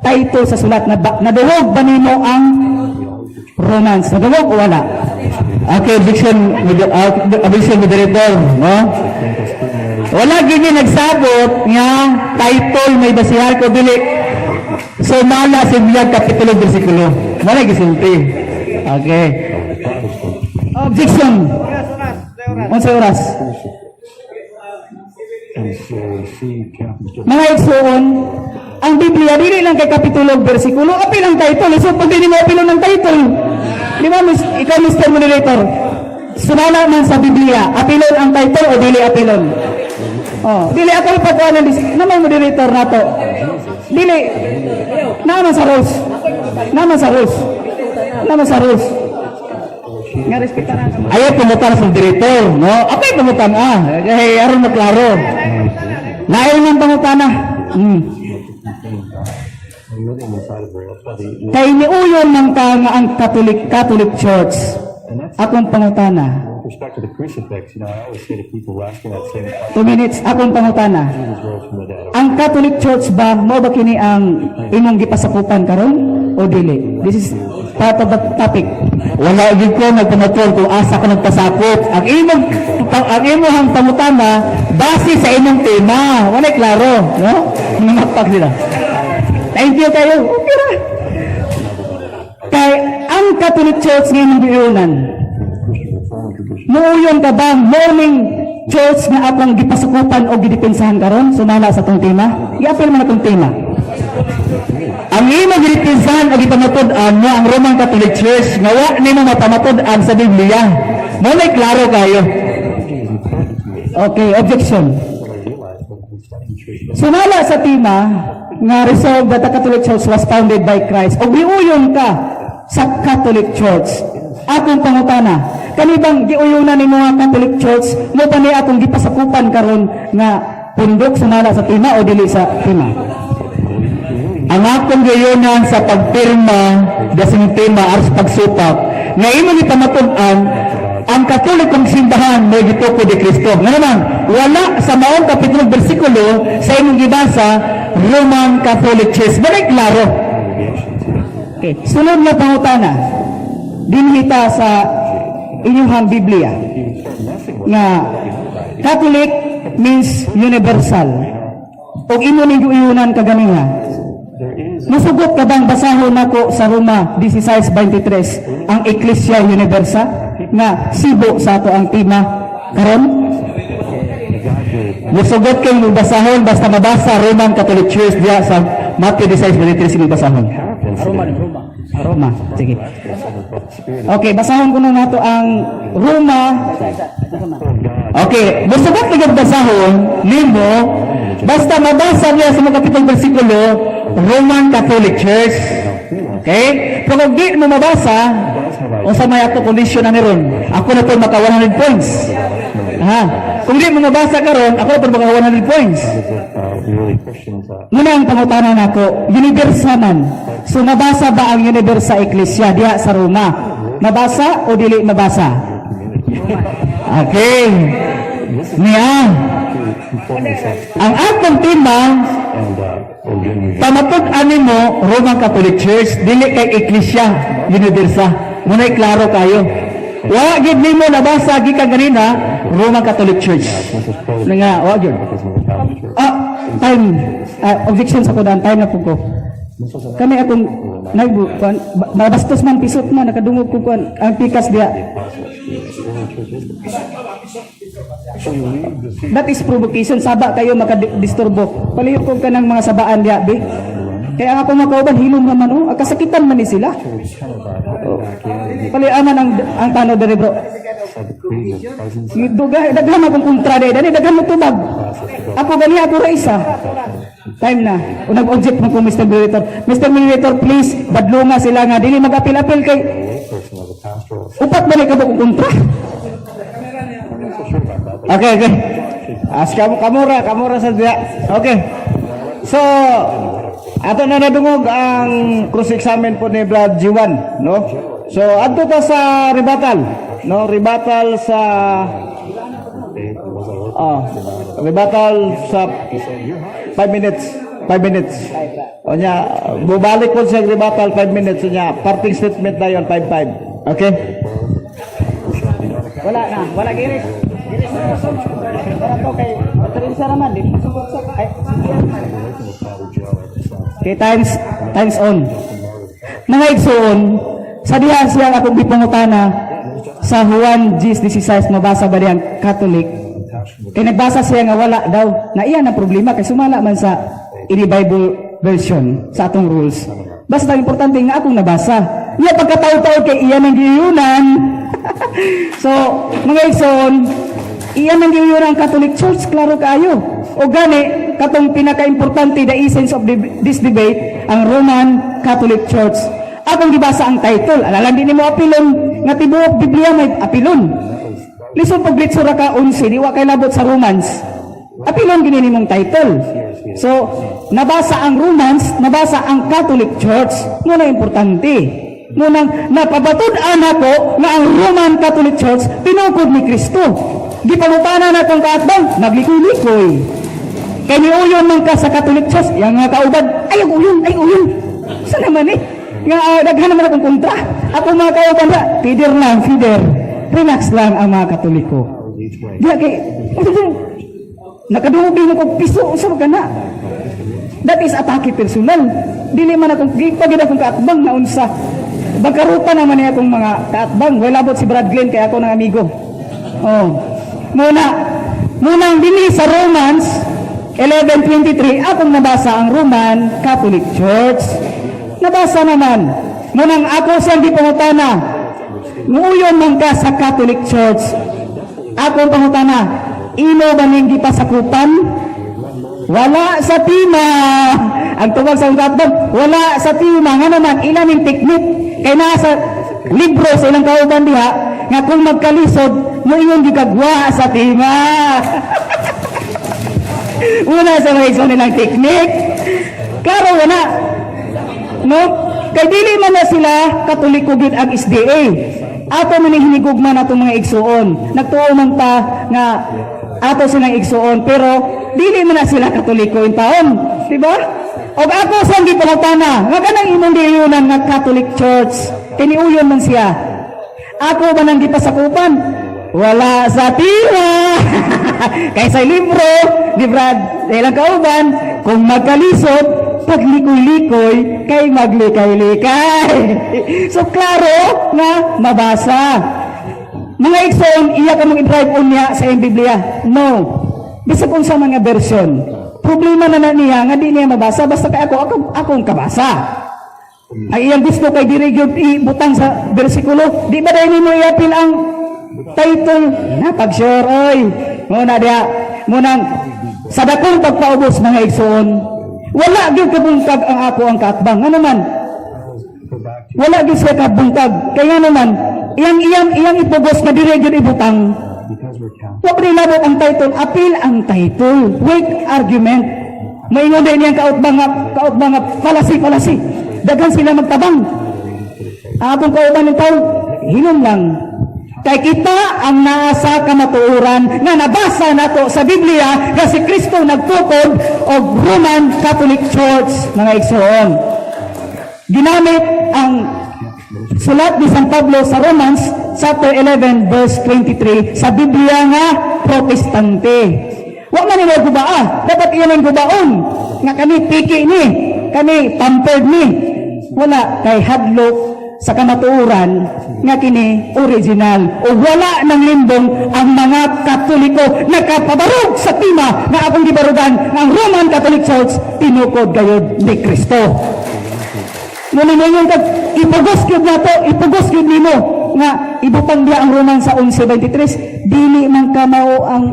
title sa sulat na nadungog ba nimo ang Romans? Nadungog o wala? Okay, objection, objection, moderator, no? Wala gini nagsabot nga title may basihan ko dili. So mala sa biyag kapitulo bersikulo. Wala gisulti. Okay. Objection. Unsay oras? And so see Captain still Mga igsuon, ang Biblia dili lang kay kapitulo ug bersikulo, apil ang title. So pag dili mo apilo ng title, di ba ikaw, Mr. Moderator, sumala man sa Biblia, apilon ang title o dili apilon? Oh, dili ako ipagkuhanan dis naman moderator nato. Dili naman sa rules. Naman sa rules. Naman sa rules. Nga respetar ang Ayaw pumutan sa moderator, no? Okay, pumutan ah. Kay aron maklaro. Lain ng pangutana. Living inside of her. That's why the Kay niuyon man ka nga ang Catholic Catholic Church. Akong pangutana. With respect to the crucifix, I always say to people who ask me that same question, 2 minutes, akong pangutana. Jesus rose from the dead. Ang Catholic Church ba, mo ba kini ang imong gipasakupan karon o dili? This is part of the topic. Wala gyud ko nagpamatud kung asa ko nagpasakop. Ang imong pangutana base sa imong tema. Wala klaro, no? Nangapak sila. Thank you kayo. Okay ra. Kay ang Catholic Church nga imong giuyonan, muuyon ka ba morning church nga akong gipasukupan o gidepensahan karon sumala sa tong tema? Giapil man atong tema. Ang imong gidepensahan o gipamatud-an mo ang Roman Catholic Church nga wa nimo mapamatud-an sa Biblia. Mo na klaro kayo. Okay, objection. Sumala sa tema nga resolve that the Catholic Church was founded by Christ. O giuyon ka sa Catholic Church. Akong pangutana, kani bang giuyunan nimo nga Catholic Church mo pa ni akong gipasakupan karon nga pundok sumala sa tema o dili sa tema? Ang akong gayunan sa pagpirma dasing tema aros pagsupak nga imong ipamatud-an ang Katolikong simbahan may gitukod ni Kristo. Nga naman, wala sa maong kapitulo bersikulo sa imong gibasa. Roman Catholic Church. Balik klaro. Okay, sunod na pangutana. Dinhi ta sa inyong Biblia nga Catholic means universal. Og imo ning giuyunan kaganiha. Musugot ka bang basahon nako sa Roma 16:23 ang Ecclesia Universa nga sibo sa ato ang tema karon? Musugot kay mo basahon basta mabasa Roman Catholic Church diya sa Matthew 16:23, sige, basahon. Roma, Roma. Roma. Sige. Okay, basahon ko na nato ang Roma. Okay, musugot ka basahon nimo basta mabasa niya sa mga kapitong bersikulo Roman Catholic Church. Okay? Pero kung di mo mabasa, unsa may ato kondisyon na niron? Ako na to maka 100 points. Ha? Kung di mo mabasa karon, ako na to maka 100 points. Really Christians Muna ang pangutana nako, universal man. So nabasa ba ang universa ecclesia diha sa Roma? Mabasa o dili mabasa? Okay. Niya, conform yourself ang atong tema and or pamatud-an nimo Roman Catholic Church, dili kay Ecclesia Universa. Muna'y klaro kayo. Wa gid nimo nabasa gikan ganina Roman Catholic Church. Nga, wa gyud. Ah, time. Ah, objection sa kudan, time na po ko. Kami akong nag kuan mabastos man, pisot man, nakadungog ko kuan ang pikas diha. That is provocation. Saba kayo makadisturbo. Palihog ko ka ng mga sabaan diha, be. Kaya ang akong mga kauban, hilom naman, oh. Kasakitan man ni sila. Oh. Paliaman ang tanod diri, bro. Duga, daghan akong kontra diri, dani daghan mo tubag. Ako gani, ako ra isa. Time na. O nag-object mo ko, Mr. Moderator. Mr. Moderator, please, badlunga sila nga dili mag-apil-apil kay upat ba ni ka kong kontra? Okay. As kamura, kamura sa diya. Okay. So, ato na nadungog ang cross-examine po ni Brad G1, no? So, adto ta sa rebuttal, no? Rebuttal sa 5 minutes. 5 minutes. O nya, bubalik po siya rebuttal 5 minutes nya. Parting statement na yon 5-5. Okay? Wala na, wala giris. Giris na wala to kay referensya naman di masugot sa ay. Okay, times times on. Mga igsoon, sa diha siya akong gipangutana sa Juan 10:16, mabasa ba diyang Catholic? Kay nagbasa siya nga wala daw. Na iyan ang problema kay sumala man sa ini Bible version sa atong rules. Basta ang importante nga akong nabasa. Iya pagkataw-taw kay iyan ang giyunan. So, mga igsoon, iyan ang giyunan ang Catholic Church, klaro kaayo. O gani, katong pinaka-importante, the essence of this debate, ang Roman Catholic Church. Akong gibasa ang title, alalang di nimo apilon, nga tibuok Biblia may apilon. Lisod pag litsura ka 11, di wa kay labot sa Romans. Apilon gini nimong title. So, nabasa ang Romans, nabasa ang Catholic Church. Muna importante. Munang napabatud-an ako nga ang Roman Catholic Church tinukod ni Kristo. Gipangutana na kong kaatbang, naglikoy-likoy. Kay niuyon man ka sa Catholic Church, yang nga kauban, ay uyon, ay uyon. Sa naman eh? Nga daghan naman akong kontra. Ako mga kauban ra, feeder lang, feeder. Relax lang ang mga Katoliko. Diya kay nakadungog din ako piso sa ka na. That is atake personal. Dili man akong gipagid akong kaatbang na unsa. Bangkaruta naman niya akong mga kaatbang. Wala labot si Brad Glenn kay ako ng amigo. Oh. Muna, munang dinhi sa Romans 11:23 akong nabasa ang Roman Catholic Church. Nabasa naman. Munang ako siyang gipangutana. Nguyon man ka sa Catholic Church. Akong pangutana, imo ba ning gipasakupan? Wala sa tima. Ang tubag sa kaatbang, wala sa tima. Nga naman, ilan yung teknik. Kay nasa libro sa ilang kauban diha, nga kung magkalisod, mo iyon gikagwa sa tima. Una sa mga igsoon nilang teknik. Klaro wala. No? Kay dili man na sila Katoliko gyud ang SDA. Ato man ning hinigugma natong mga igsuon. Nagtuo man ta nga ato silang igsuon, pero Dili man na sila Katoliko in taon, di ba? Og ako sa gipangutana, nga kanang imong giuyunan nga Catholic Church, tiniuyon man siya. Ako ba nang gipasakupan? Wala sa tira. Kay sa libro ni Brad, ilang kauban, kung magkalisod, paglikoy-likoy, kay maglikay-likay. So klaro nga mabasa. Mga igsoon, iya ka mong i-drive unya sa iyang Biblia. No. Bisag unsa man nga version. Problema na na niya nga di niya mabasa, basta kay ako akong kabasa. Ang iyang gusto kay diri gyud ibutang sa bersikulo, di ba dahil nimo iapil ang title? Napag-sure oy. Muna diha, munang sa dakong pagpaubos, mga igsoon, wala gyud kabungkag ang ako ang kaatbang. Ano man? Wala gyud siya kabungkag. Kaya naman, iyang iyang iyang ipugos na diri gyud ibutang. Wa pa labot ang title, appeal ang title. Weak argument. Maingon din niyang kautbang nga fallacy, fallacy. Daghan sila magtabang. Ang akong kauban ng tao, hilom lang. Kay kita ang naa sa kamatuoran nga nabasa nato sa Biblia nga si Kristo nagtukod og Roman Catholic Church, mga igsoon. Ginamit ang sulat ni San Pablo sa Romans chapter 11 verse 23 sa Biblia nga Protestante. Wa man nila gubaa, dapat iyan ang gubaon nga kami piki ni, kami pampered ni. Wala kay hadlok sa kamatuoran nga kini original o wala ng limbong ang mga Katoliko nakapabarog sa tema nga akong gibarugan nga ang Roman Catholic Church tinukod gayod ni Kristo. Muna mo yung kag ipugos gyud nato, ipugos gyud nimo nga ibutang diya ang Roman sa 11:23, dili man ka mao ang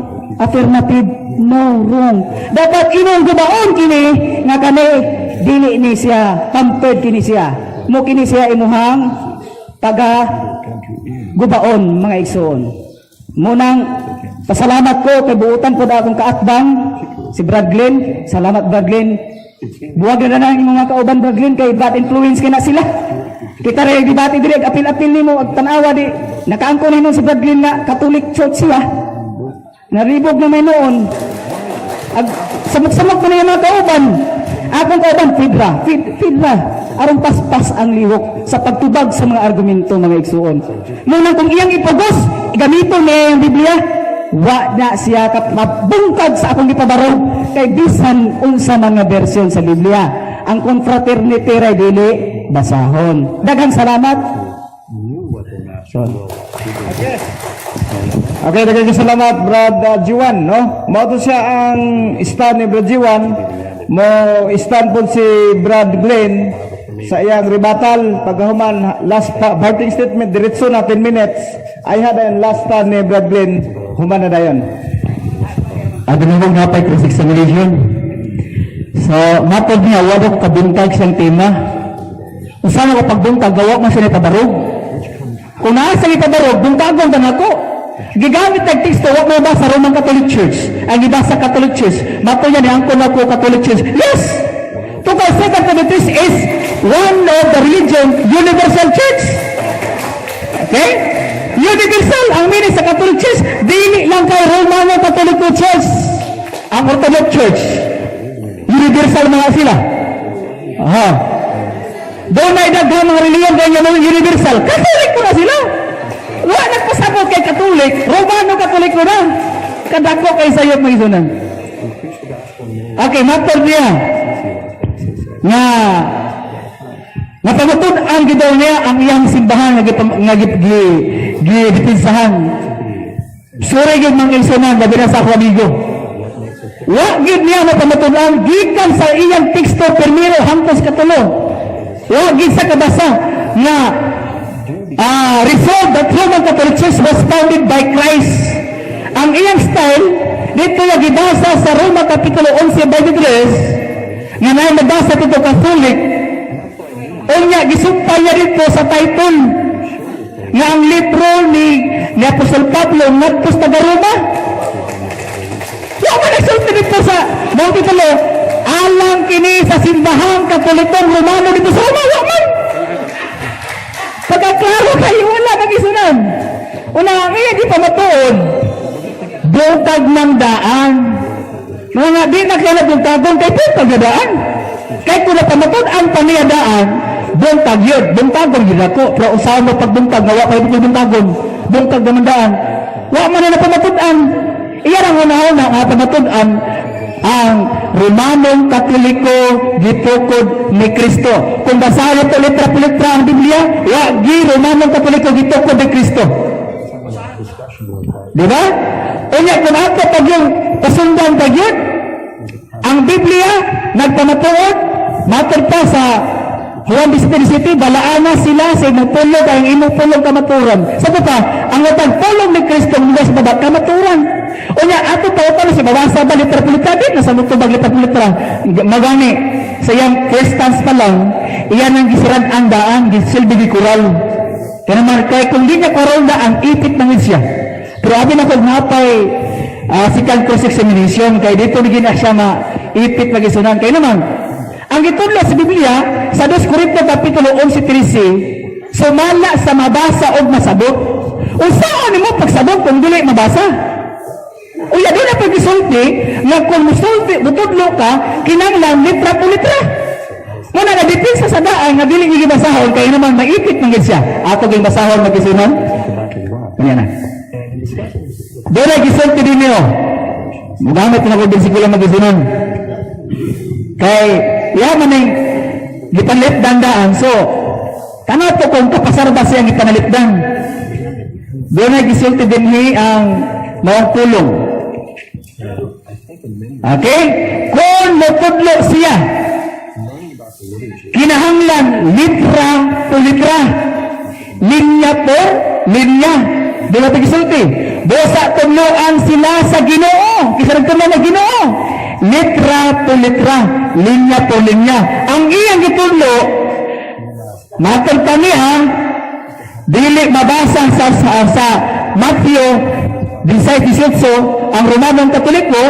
affirmative, no, wrong. Dapat imong gubaon kini nga kani dili ni siya pampered, kini siya. Mo kini siya imuhang taga gubaon, mga igsoon. Munang pasalamat ko kay buutan po akong kaatbang si Brad Glenn. Salamat, Brad Glenn. Buwag na na ang imong mga kauban, Brad Glenn, kay bad influence kina sila. Kita rin debate diri, apil-apil nimo ag tan-awa di nakaangkon nimo si Brad Glenn nga Catholic Church siya. Naribog na may noon. Ag samok-samok mo na yung mga kauban. Akong kauban, Fidra, Fidra. Aron paspas ang lihok sa pagtubag sa mga argumento, mga igsuon. Munang kung iyang ipugos, gamiton niya yung Biblia, wa na siya mabungkag sa akong gipabarog kay bisan unsa man nga version sa Biblia. Ang confraternity ray dili basahon. Daghang salamat. Okay, daghang salamat, Brad Jiwan, no? Mao to siya ang stand ni Brad Jiwan. Mo stand po si Brad Glenn sa iyang rebuttal pagkahuman last parting statement, diretso na 10 minutes. Ay hada ang last stand ni Brad Glenn, human na dayon. Adunay nga pay cross-examination. So, matod niya, wala ko kabuntag siyang tema. Unsa ko pagbuntag, gawa man siya ni tabarog. Kung naa sa tabarog, buntagon ka nako. Gigamit nag teksto, wa mo ba sa Roman Catholic Church? Ang iba sa Catholic Church, mato niya ni angkon ako Catholic Church. Yes! Tungkol Second Timothy is one of the religion, universal church. Okay? Universal ang meaning sa Catholic Church. Dili lang kay Romano Catholic Church. Ang Orthodox Church. Universal mga sila. Aha. Doon na daghang mga reliyon kay nga mga universal. Catholic ko na sila. Wa nagpasabot kay Catholic, Romano Catholic ko na. Kadako kay sayop, mga isunan. Okay, matod niya nga napamatud-an gid daw niya ang iyang simbahan nga gi gidepensahan. Sorry gyud, mga igsunan, labi na sa ako amigo. Wa gyud niya mapamatud-an gikan sa iyang teksto primero hangtod sa katulo. Wa gyud sa kabasa nga resolved that Roman Catholic Church was founded by Christ. Ang iyang style dito nga gibasa sa Roma Kapitulo 11:23 nga na nabasa dito Catholic. Unya gisumpay niya dito sa title nga ang libro ni Apostol Pablo ngadto sa taga Roma. Wa man nagsulti dito sa mao titulo alang kini sa simbahang Katolikong Romano dito sa Roma, wa man. Pagkaklaro kayo, wala kang isunan. Una, ang iya di pa matuod. Bungkag ng daan. Mga nga, di na kaya bungtagon kay buntag na daan. Kay kung napamatud-an pa niya daan, buntag yun, buntagon yun ako. Pero usahan mo pagbuntag, nga wa kayo buntagon. Buntag naman daan. Wa man na napamatud-an. Iya ang una-una nga pamatud-an ang Romanong Katoliko gitukod ni Kristo. Kung basahin ito letra po letra ang Biblia, wa gi Romanong Katoliko gitukod ni Kristo. Di ba? Unya kung ako pag yung pasundan pag yun, ang Biblia nagpamatuod, matod pa sa Juan 17, balaana sila sa imong pulong, ang imong pulong kamaturan. Sa pa, ang utang pulong ni Kristo mula sa baba, kamaturan. Unya, ato pa utang sa babasa ba, litra po litra, di na sa mutubag litra po litra. Magani, sa iyang first stance pa lang, iyan ang gisiran ang daan, gisilbi gi kural. Kaya naman, kaya kung di niya kural daan, ipit na siya. Pero abi na kung napay second cross-examination, kay dito ni gina siya maipit magisunan. Kaya naman, ang gitudlo sa Biblia, sa 2 Corinto Kapitulo 11:13, sumala sa mabasa o masabot. Unsaon nimo pagsabot kung dili mabasa? Uya, doon na pag-isulti, nga kung musulti, mutudlo ka, kinanglan litra po litra. Muna nga depensa sa daan nga dili gigi basahon kay naman maipit man gid siya. Ato ging basahon magisunan. Unya na. Doon ay gisulti din niyo. Mugamit na ko bersikulo magisunan. Kay iya man ning gipanlipdan daan. So, kanato kung kapasar ba siya ang gipanalipdan. Doon ay gisulti dinhi ang maong pulong. Okay? Kung mutudlo siya, kinahanglan litra po litra, linya por linya. Di ba gisulti? Busa tudloan sila sa Ginoo. Kisa nagtudlo na Ginoo. Litra po litra, linya po linya. Ang iyang gitudlo, matod pa niya, dili mabasa sa Matthew 16:18 ang Romanong Katoliko,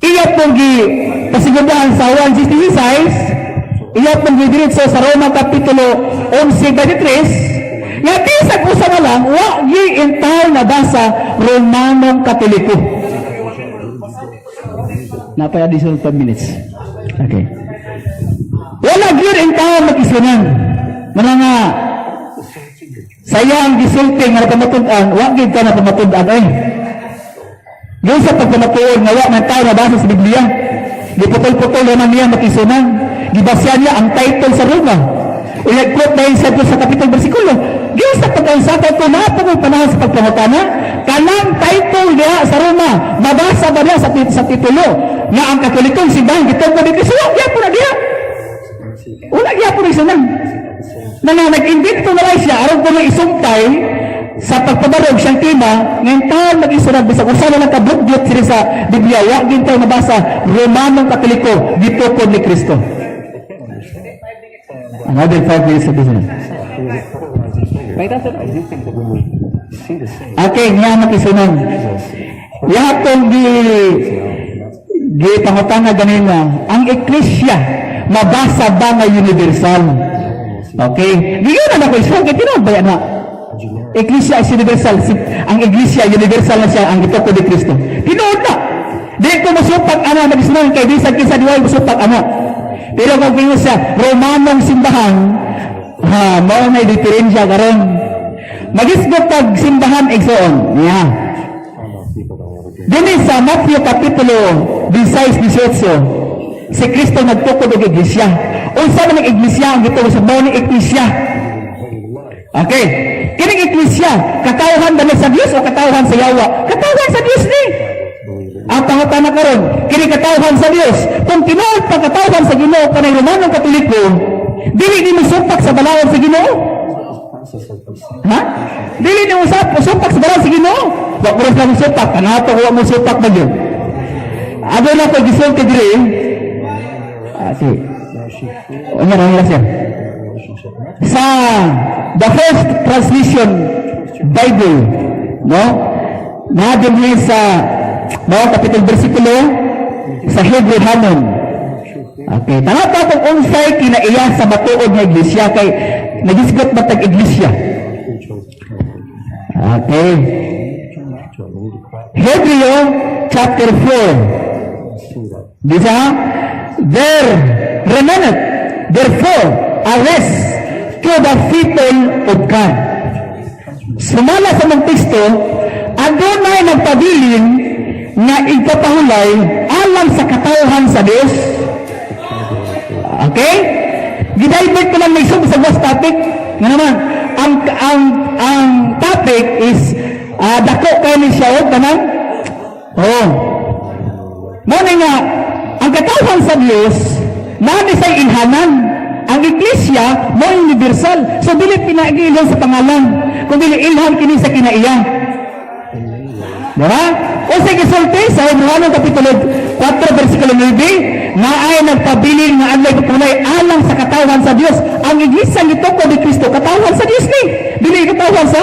iya pong gi pasigudahan sa 1:66, iya pong gidiretso sa Roma Kapitulo 11:23, nga bisag usa na lang wa gi entire nabasa Romanong Katoliko. Napay additional 5 minutes. Okay. Wala gyud in tao mag-isunan. Mana nga saya ang gisulti nga napamatud-an, wa gyud ka napamatud-an eh. Yung sa pagpamatuod nga wa man tao nabasa sa Biblia, giputol-putol naman niya makisunan. Gibasyan niya ang title sa Roma. Ulag-quote dahil sa sa kapitol bersikulo. Yung sa pagkausapay ko na po panahon sa pagpangutana, kanang title niya sa Roma, mabasa ba niya sa titulo nga ang Katolikong simbahan gitungkol ni Kristo? Wala gyapon na diha. Wala gyapon na sunan. Na nga nag-invento na lang siya aron kung isumpay sa pagpabarog siyang tema ngayon taon mag-isurag bisag usa na lang kabugyot sila sa Biblia, wa gyud tayo mabasa Romanong Katoliko gitukod ni Kristo. Another 5 minutes of business. I do think that when we see the same Okay, niya makisunan. Yatong gi gi pangutana ganina, ang eklesia mabasa ba nga universal? Okay? Giyon na ko isang kay tinuod ba na? Eklesia is universal. Ang iglesia universal na siya ang gitukod ni Kristo. Tinuod na. Di ko musupak ana magisunan kay bisag kinsa diway musupak ana. Pero kung kinyo siya Romanong simbahan, ha, mao may diferensya karon. Magisgot pag simbahan, igsoon. Yeah. Dini sa Matthew Kapitulo 16:18, si Kristo nagtukod og iglesia. Unsa man ang iglesia ang gituo sa mao ni iglesia? Okay. Kining iglesia, katawhan ba ni sa Dios o katawhan sa yawa? Katawhan sa Dios ni. Ang pangutana karon, kini katawhan sa Dios. Kung tinuod pa katawhan sa Ginoo kanang Romanong Katoliko, dili ni mo supak sa balaod sa Ginoo. Ha? Dili ni mo supak sa balaod sa Ginoo. Wa ko rin mo supak, kanato wa mo supak ba yun? Ado na ko gisulti diri. Ah, sige. Unya ra siya. Sa the first translation Bible, no? Na dinhi sa mga kapitol bersikulo sa Hebrew Hanon. Okay, tanaw pa kung unsay kinaiya sa matuod nga iglesia kay nagisgot ba tag iglesia. Okay. Hebreo chapter 4. Bisa, "There remaineth therefore a rest to the people of God." Sumala sa mga teksto, adunay nagpabilin nga igpapahulay alang sa katawhan sa Dios. Okay? Gidivert ko lang may sa was topic. Nga naman, ang topic is dako kay ni siya og kanang. Oh. Mao nga ang katawhan sa Dios naa ni say ilhanan. Ang iglesia mo universal. So dili pinaagi-ilhan sa pangalan, kun dili ilhan kini sa kinaiya. Diba? O sa gisulti sa Romanos Kapitulo 4 versikulo 9, na ay nagpabilin nga adlay pulay alang sa katawan sa Dios. Ang iglesia gitukod ni Kristo, katawan sa Dios ni. Dili katawan sa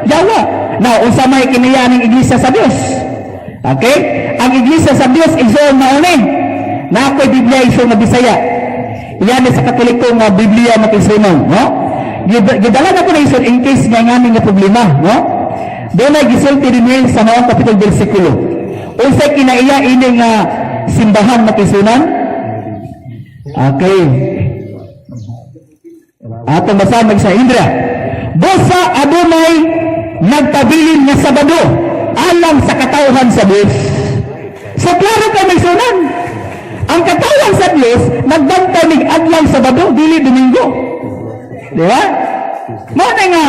yawa. Now, unsa may kinaiya ning iglesia sa Dios? Okay? Ang iglesia sa Dios, igsoon, mao ni. Na ako'y Biblia, igsoon, nga Bisaya. Yan sa Katoliko nga Biblia makisunon, no? Gidala na ko na, igsoon, in case nga ngamin nga problema, no? Doon ay gisulti din sa mga kapitol bersikulo. Unsay kinaiya ini nga simbahan, makisunan? Okay. Atong basahan mag sa Indra. Busa adunay nagpabilin nga Sabado alang sa katawhan sa Dios. So klaro kay may sunan. Ang katawhan sa Dios nagbantay mig adlaw Sabado, dili Domingo. Di ba? Mao na nga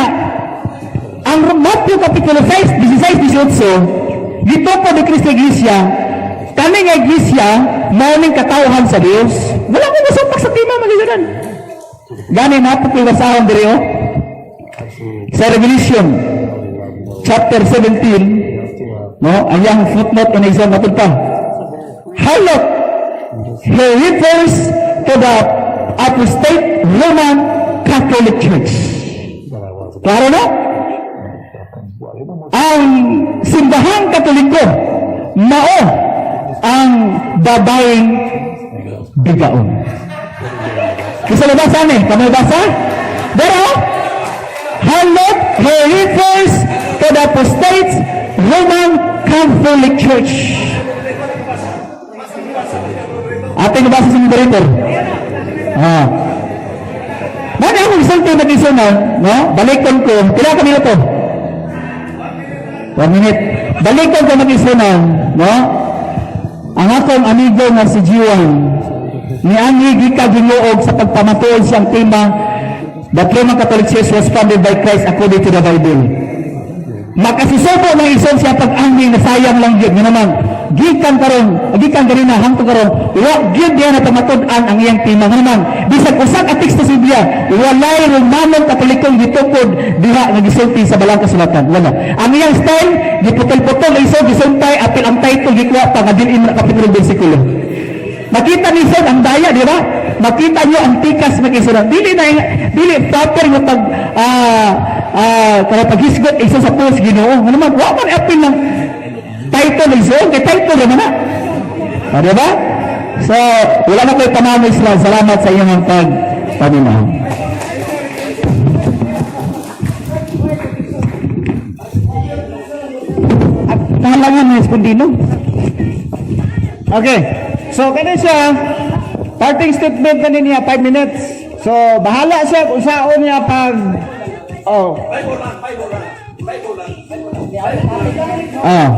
ang Matthew Kapitulo 6, 16, 18, gitukod ni Cristo Iglesia, kani nga iglesia, mao ning katawhan sa Dios. Wala ko masupak sa tema, mga. Gani na po basahon diri oh. Sa Revelation chapter 17, no, ayang footnote in exam natin pa. Harlot, he refers to the apostate Roman Catholic Church. Klaro, no? Ang simbahang Katoliko mao ang babaeng bigaon. Kasi nabasa ni, kami basa? Pero, harlot, he refers to the apostate Roman Catholic Church. Ating nabasa sa moderator. Ah. Muna akong isulti mag-isunan, no? Balikon ko. Pila ka minuto? 1 minute. Balikon ko mag-isunan, no? Ang akong amigo nga si Jiwan, ni ani gikagingoog sa pagpamatuod siyang tema, "The Roman Catholic Church was founded by Christ according to the Bible." Makasusubo ng ison siya pag-angay na sayang lang gyud nga naman. Gikan karon, gikan kanina hangtod karon, wa gyud niya na pamatud-an ang iyang tema nga naman. Bisag usa ka teksto sa Biblia, walay Romanong Katolikong gitukod diha nga gisulti sa balang kasulatan. Wala. Ang iyang style, giputol-putol iso, gisuntay, apil ang title gikuha pa nga dili mo na kapitulo bersikulo. Makita ni Son ang daya, di ba? Makita niyo ang tikas makisuran. Dili na dili proper nga pag kada paghisgot isa sa post Ginoo. Ano man, wa man apil ng title iso, kay title naman na. Ah, di ba? So, wala na ko'y panahon, Islam. Salamat sa iyong pagpaminaw. At nahalangan ni Espondino. Okay. So, kani siya, parting statement na niya, 5 minutes. So, bahala siya kung saan niya pag. Oh. Ah.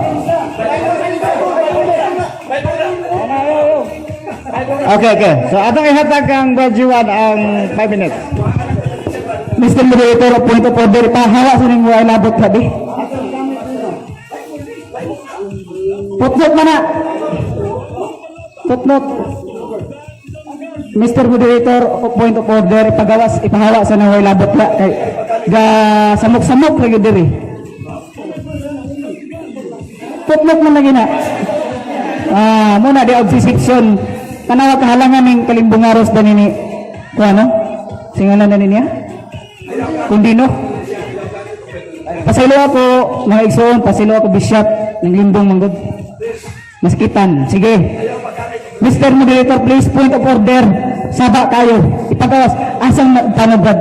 Okay. So, atong ihatag ang Brad ang 5 minutes. Mr. Moderator, point of order, pahawa sa ning way labot sabi. Footnote man na. Footnote. Mr. Moderator, point of order, ipagawas, ipahawa sa nang way labot la kay ga samok-samok lagi diri. Footnote man lagi na. Ah, muna di og section tanawa kahalangan ning kalimbungaros danini. Kuno? Singalan na niya? Kundino. Pasaylo ako, mga igsoon, pasaylo ako, bishop, ng limbong manggod. Maskitan. Sige. Mr. Moderator, please, point of order. Saba tayo. Ipagawas. Asang tanong, Brad?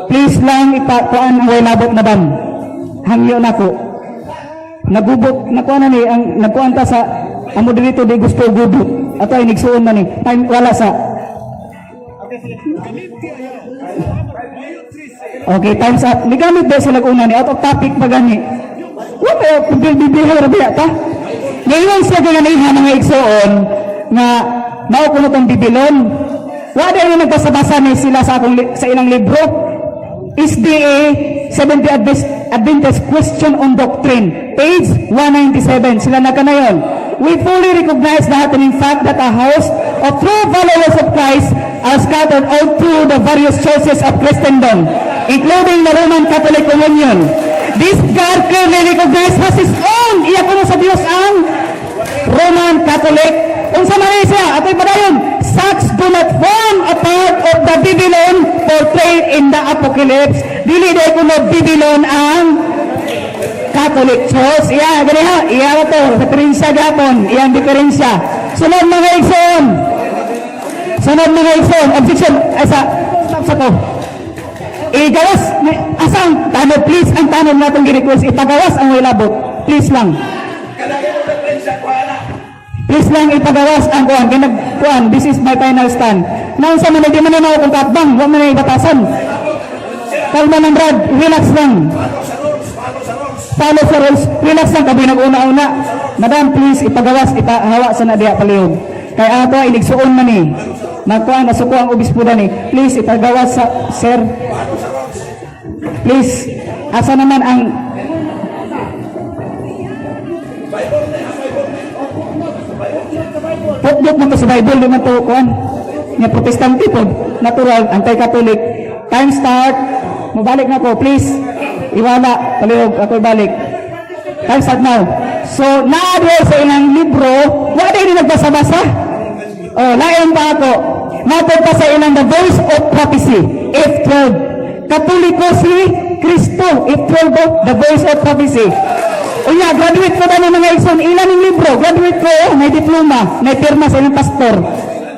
Please lang ipakuan ang way labot, madam. Hangyo na ko. Nagubot, nakuha na ni, ang nagkuan ta sa Amo dito di gusto gudot. Ato ay nigsuon man ni. Time wala sa. Okay, time's up. Nigamit daw sila una ni out of topic pa gani. Wa pa bibihay ra biya ta. Ngayon siya gananiha, mga igsoon, nga mao kuno tong Babylon. Wa dai nagbasa-basa ni sila sa ilang libro. SDA 70 Adventist Question on Doctrine, page 197. Sila na kanayon. "We fully recognize the happening fact that a host of true followers of Christ are scattered all through the various churches of Christendom, including the Roman Catholic Communion. This God clearly recognized as His own." Iya kuno sa Dios ang Roman Catholic. Unsa man ni siya? Atoy padayon. "Such do not form a part of the Babylon portrayed in the Apocalypse." Dili diay kuno Babylon ang Catholic Church. Iya, gani ha. Iya ra to. Referensya gapon. Iyang diferensya. Sunod, mga igsoon. Sunod, mga igsoon. Objection. Ay sa to. Igawas. Asa ang tanod? Please, ang tanod natong gi-request. Ipagawas ang way labot. Please lang. Please lang ipagawas ang kuan. Kaya kuan, this is my final stand. Naunsa man, di man na ako kung katbang, wa man na batasan. Kalma lang, Brad, relax lang. Follow sa rules, relax lang kabi nag-una-una. Madam, please ipagawas, ipahawa sa na diha palihog. Kay ato ay igsuon man ni. Nagkuan, nasuko ang obispo ni. Please ipagawas sa sir. Please, asa naman ang Putdot mo to sa Bible, di man to kuan. Nga Protestante po, natural, anti-Catholic. Time start, mabalik na ko, please. Iwala, palihog, ako'y balik. Time start now. So, naa sa ilang libro, wala din nagbasa-basa. Oh, lain pa ako. Natod pa sa ilang The Voice of Prophecy, F12. Katoliko si Kristo, F12, oh, The Voice of Prophecy. Unya, graduate ko ba ng mga igsoon? Ilan yung libro? Graduate ko, oh, may diploma, may pirma sa ilang pastor.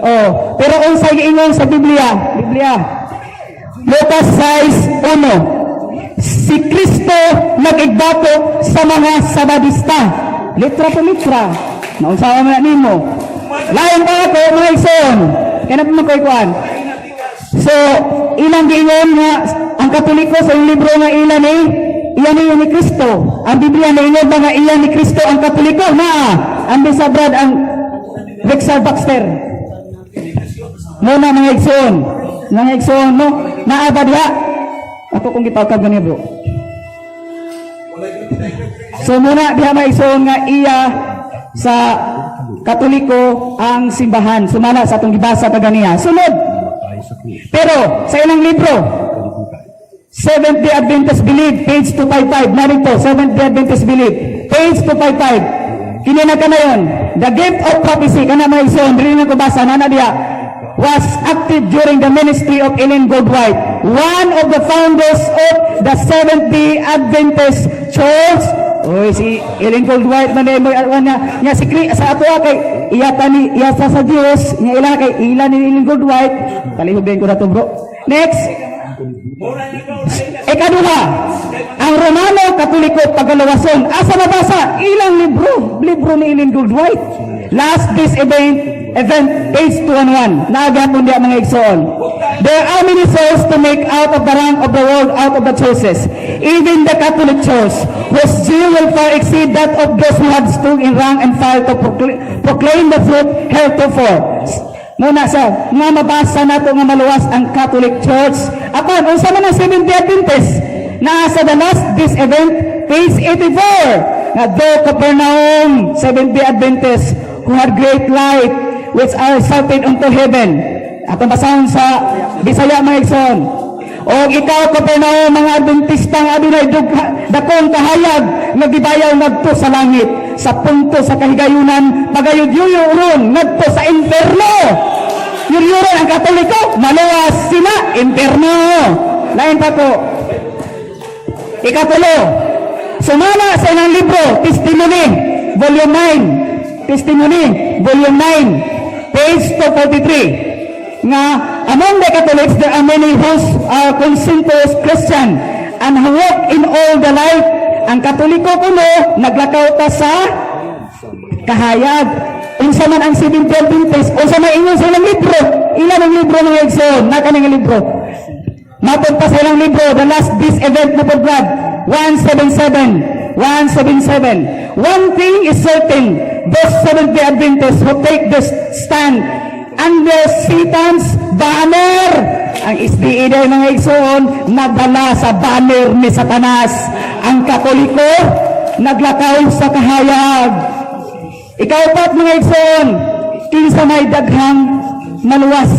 Oh, pero unsay giingon sa Biblia? Biblia. Lucas 6:1. Si Kristo nag-igbato sa mga Sabadista. Litra po litra. Naunsa man na nimo. Lain pa ako, mga igsoon. Kaya na po ikuan. So, ilang giingon nga ang Katoliko sa ilang libro nga ila ni iya ni Kristo. Ang Biblia naingon ba nga iya ni Kristo ang Katoliko? Naa. Ang bisa, Brad, ang Richard Baxter. Muna, mga igsoon. Mga igsoon, no? Naa ba diha? Ako kung gitawag ganyan, bro. So muna diha, mga igsoon, nga iya sa Katoliko ang simbahan. Sumala sa atong gibasa kaganiya. Sunod. Pero sa ilang libro, Seventh-day Adventist Belief, page 255. Narito, Seventh-day Adventist Belief, page 255. Kini na kanayon. The gift of prophecy, kana, mga igsoon, dili na ko basa, nana diha, was active during the ministry of Ellen Goodwhite, one of the founders of the Seventh-day Adventist Church. Oy, si Ellen Goodwhite man mo niya, niya si sa ato kay iya tani iya sa Dios, niya ila kay ila ni Ellen Goodwhite. Palihog din ko na to, bro. Next. Ikaduha, ang Romano Katoliko pagalawason. Asa mabasa? Ilang libro? Libro ni Ellen Goodwhite. Last this event, page 211. Naagapon diya, mga igsoon. "There are many souls to make out of the rank of the world out of the churches. Even the Catholic Church, whose zeal will far exceed that of those who had stood in rank and file to proclaim the truth heretofore." Muna sa nga mabasa nato nga maluwas ang Catholic Church. Apan unsa man ang Seventh-day Adventist? Naa sa the last this event, page 84. Nga "Thou Capernaum, Seventh-day Adventist, who had great light which are exalted unto heaven." Atong basahon sa Bisaya, mga igsoon. "O ikaw, Capernaum, mga Adventista nga adunay dakong kahayag nga gibayaw ngadto sa langit, sa punto sa kahigayunan pagayod ron ngadto sa imperno." Yuryuron ang Katoliko, maluwas sila, imperno. Lain pa po. Ikatulo, sumala sa ilang libro, Testimony, Volume 9. Testimony, Volume 9, page 243. Nga, "Among the Catholics, there are many who are conscientious Christian and who walk in all the light." Ang Katoliko kuno, naglakaw ta sa kahayag. Kinsa man ang Seventh-day Adventist? Unsa may ingon sa ilang libro? Ilan ang libro, mga igsoon? Naka nga libro. Matod pa sa ilang libro, The Last Days Event na po, Brad. 177. 177. "One thing is certain, those Seventh-day Adventists who take this stand under Satan's banner." Ang SDA daw, mga igsoon, nagdala sa banner ni Satanas. Ang Katoliko, naglakaw sa kahayag. Ikaapat, mga igsoon, kinsa may daghang maluwas?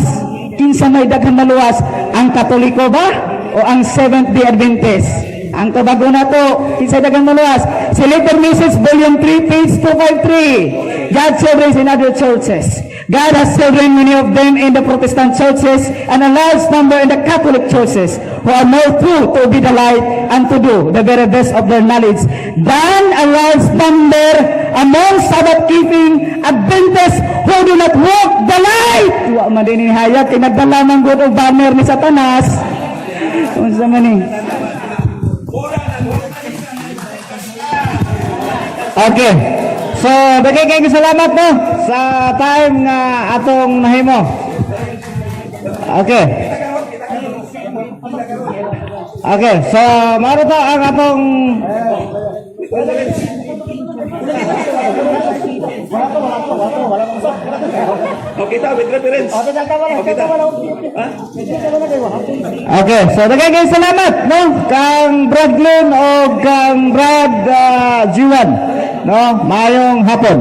Kinsa may daghang maluwas? Ang Katoliko ba o ang Seventh-day Adventist? Ang tubago na to, kinsa daghang maluwas? Selected Message, Volume 3, page 253. "God's children in other churches. God has children, many of them in the Protestant churches and a large number in the Catholic churches, who are more true to be the light and to do the very best of their knowledge than a large number among Sabbath-keeping Adventists who do not walk the light." Wa man din hayag kay nagdala man gud og banner ni Satanas. Unsa man ni? Okay. So, daghan kaayo salamat, no, sa time nga atong nahimo. Okay. Okay, so mao to ang atong. Okay ta, with reference. Okay ta. Okay, so daghan kaayo salamat, no, kang Brad Glenn o kang Brad Jiwan, no? Maayong hapon.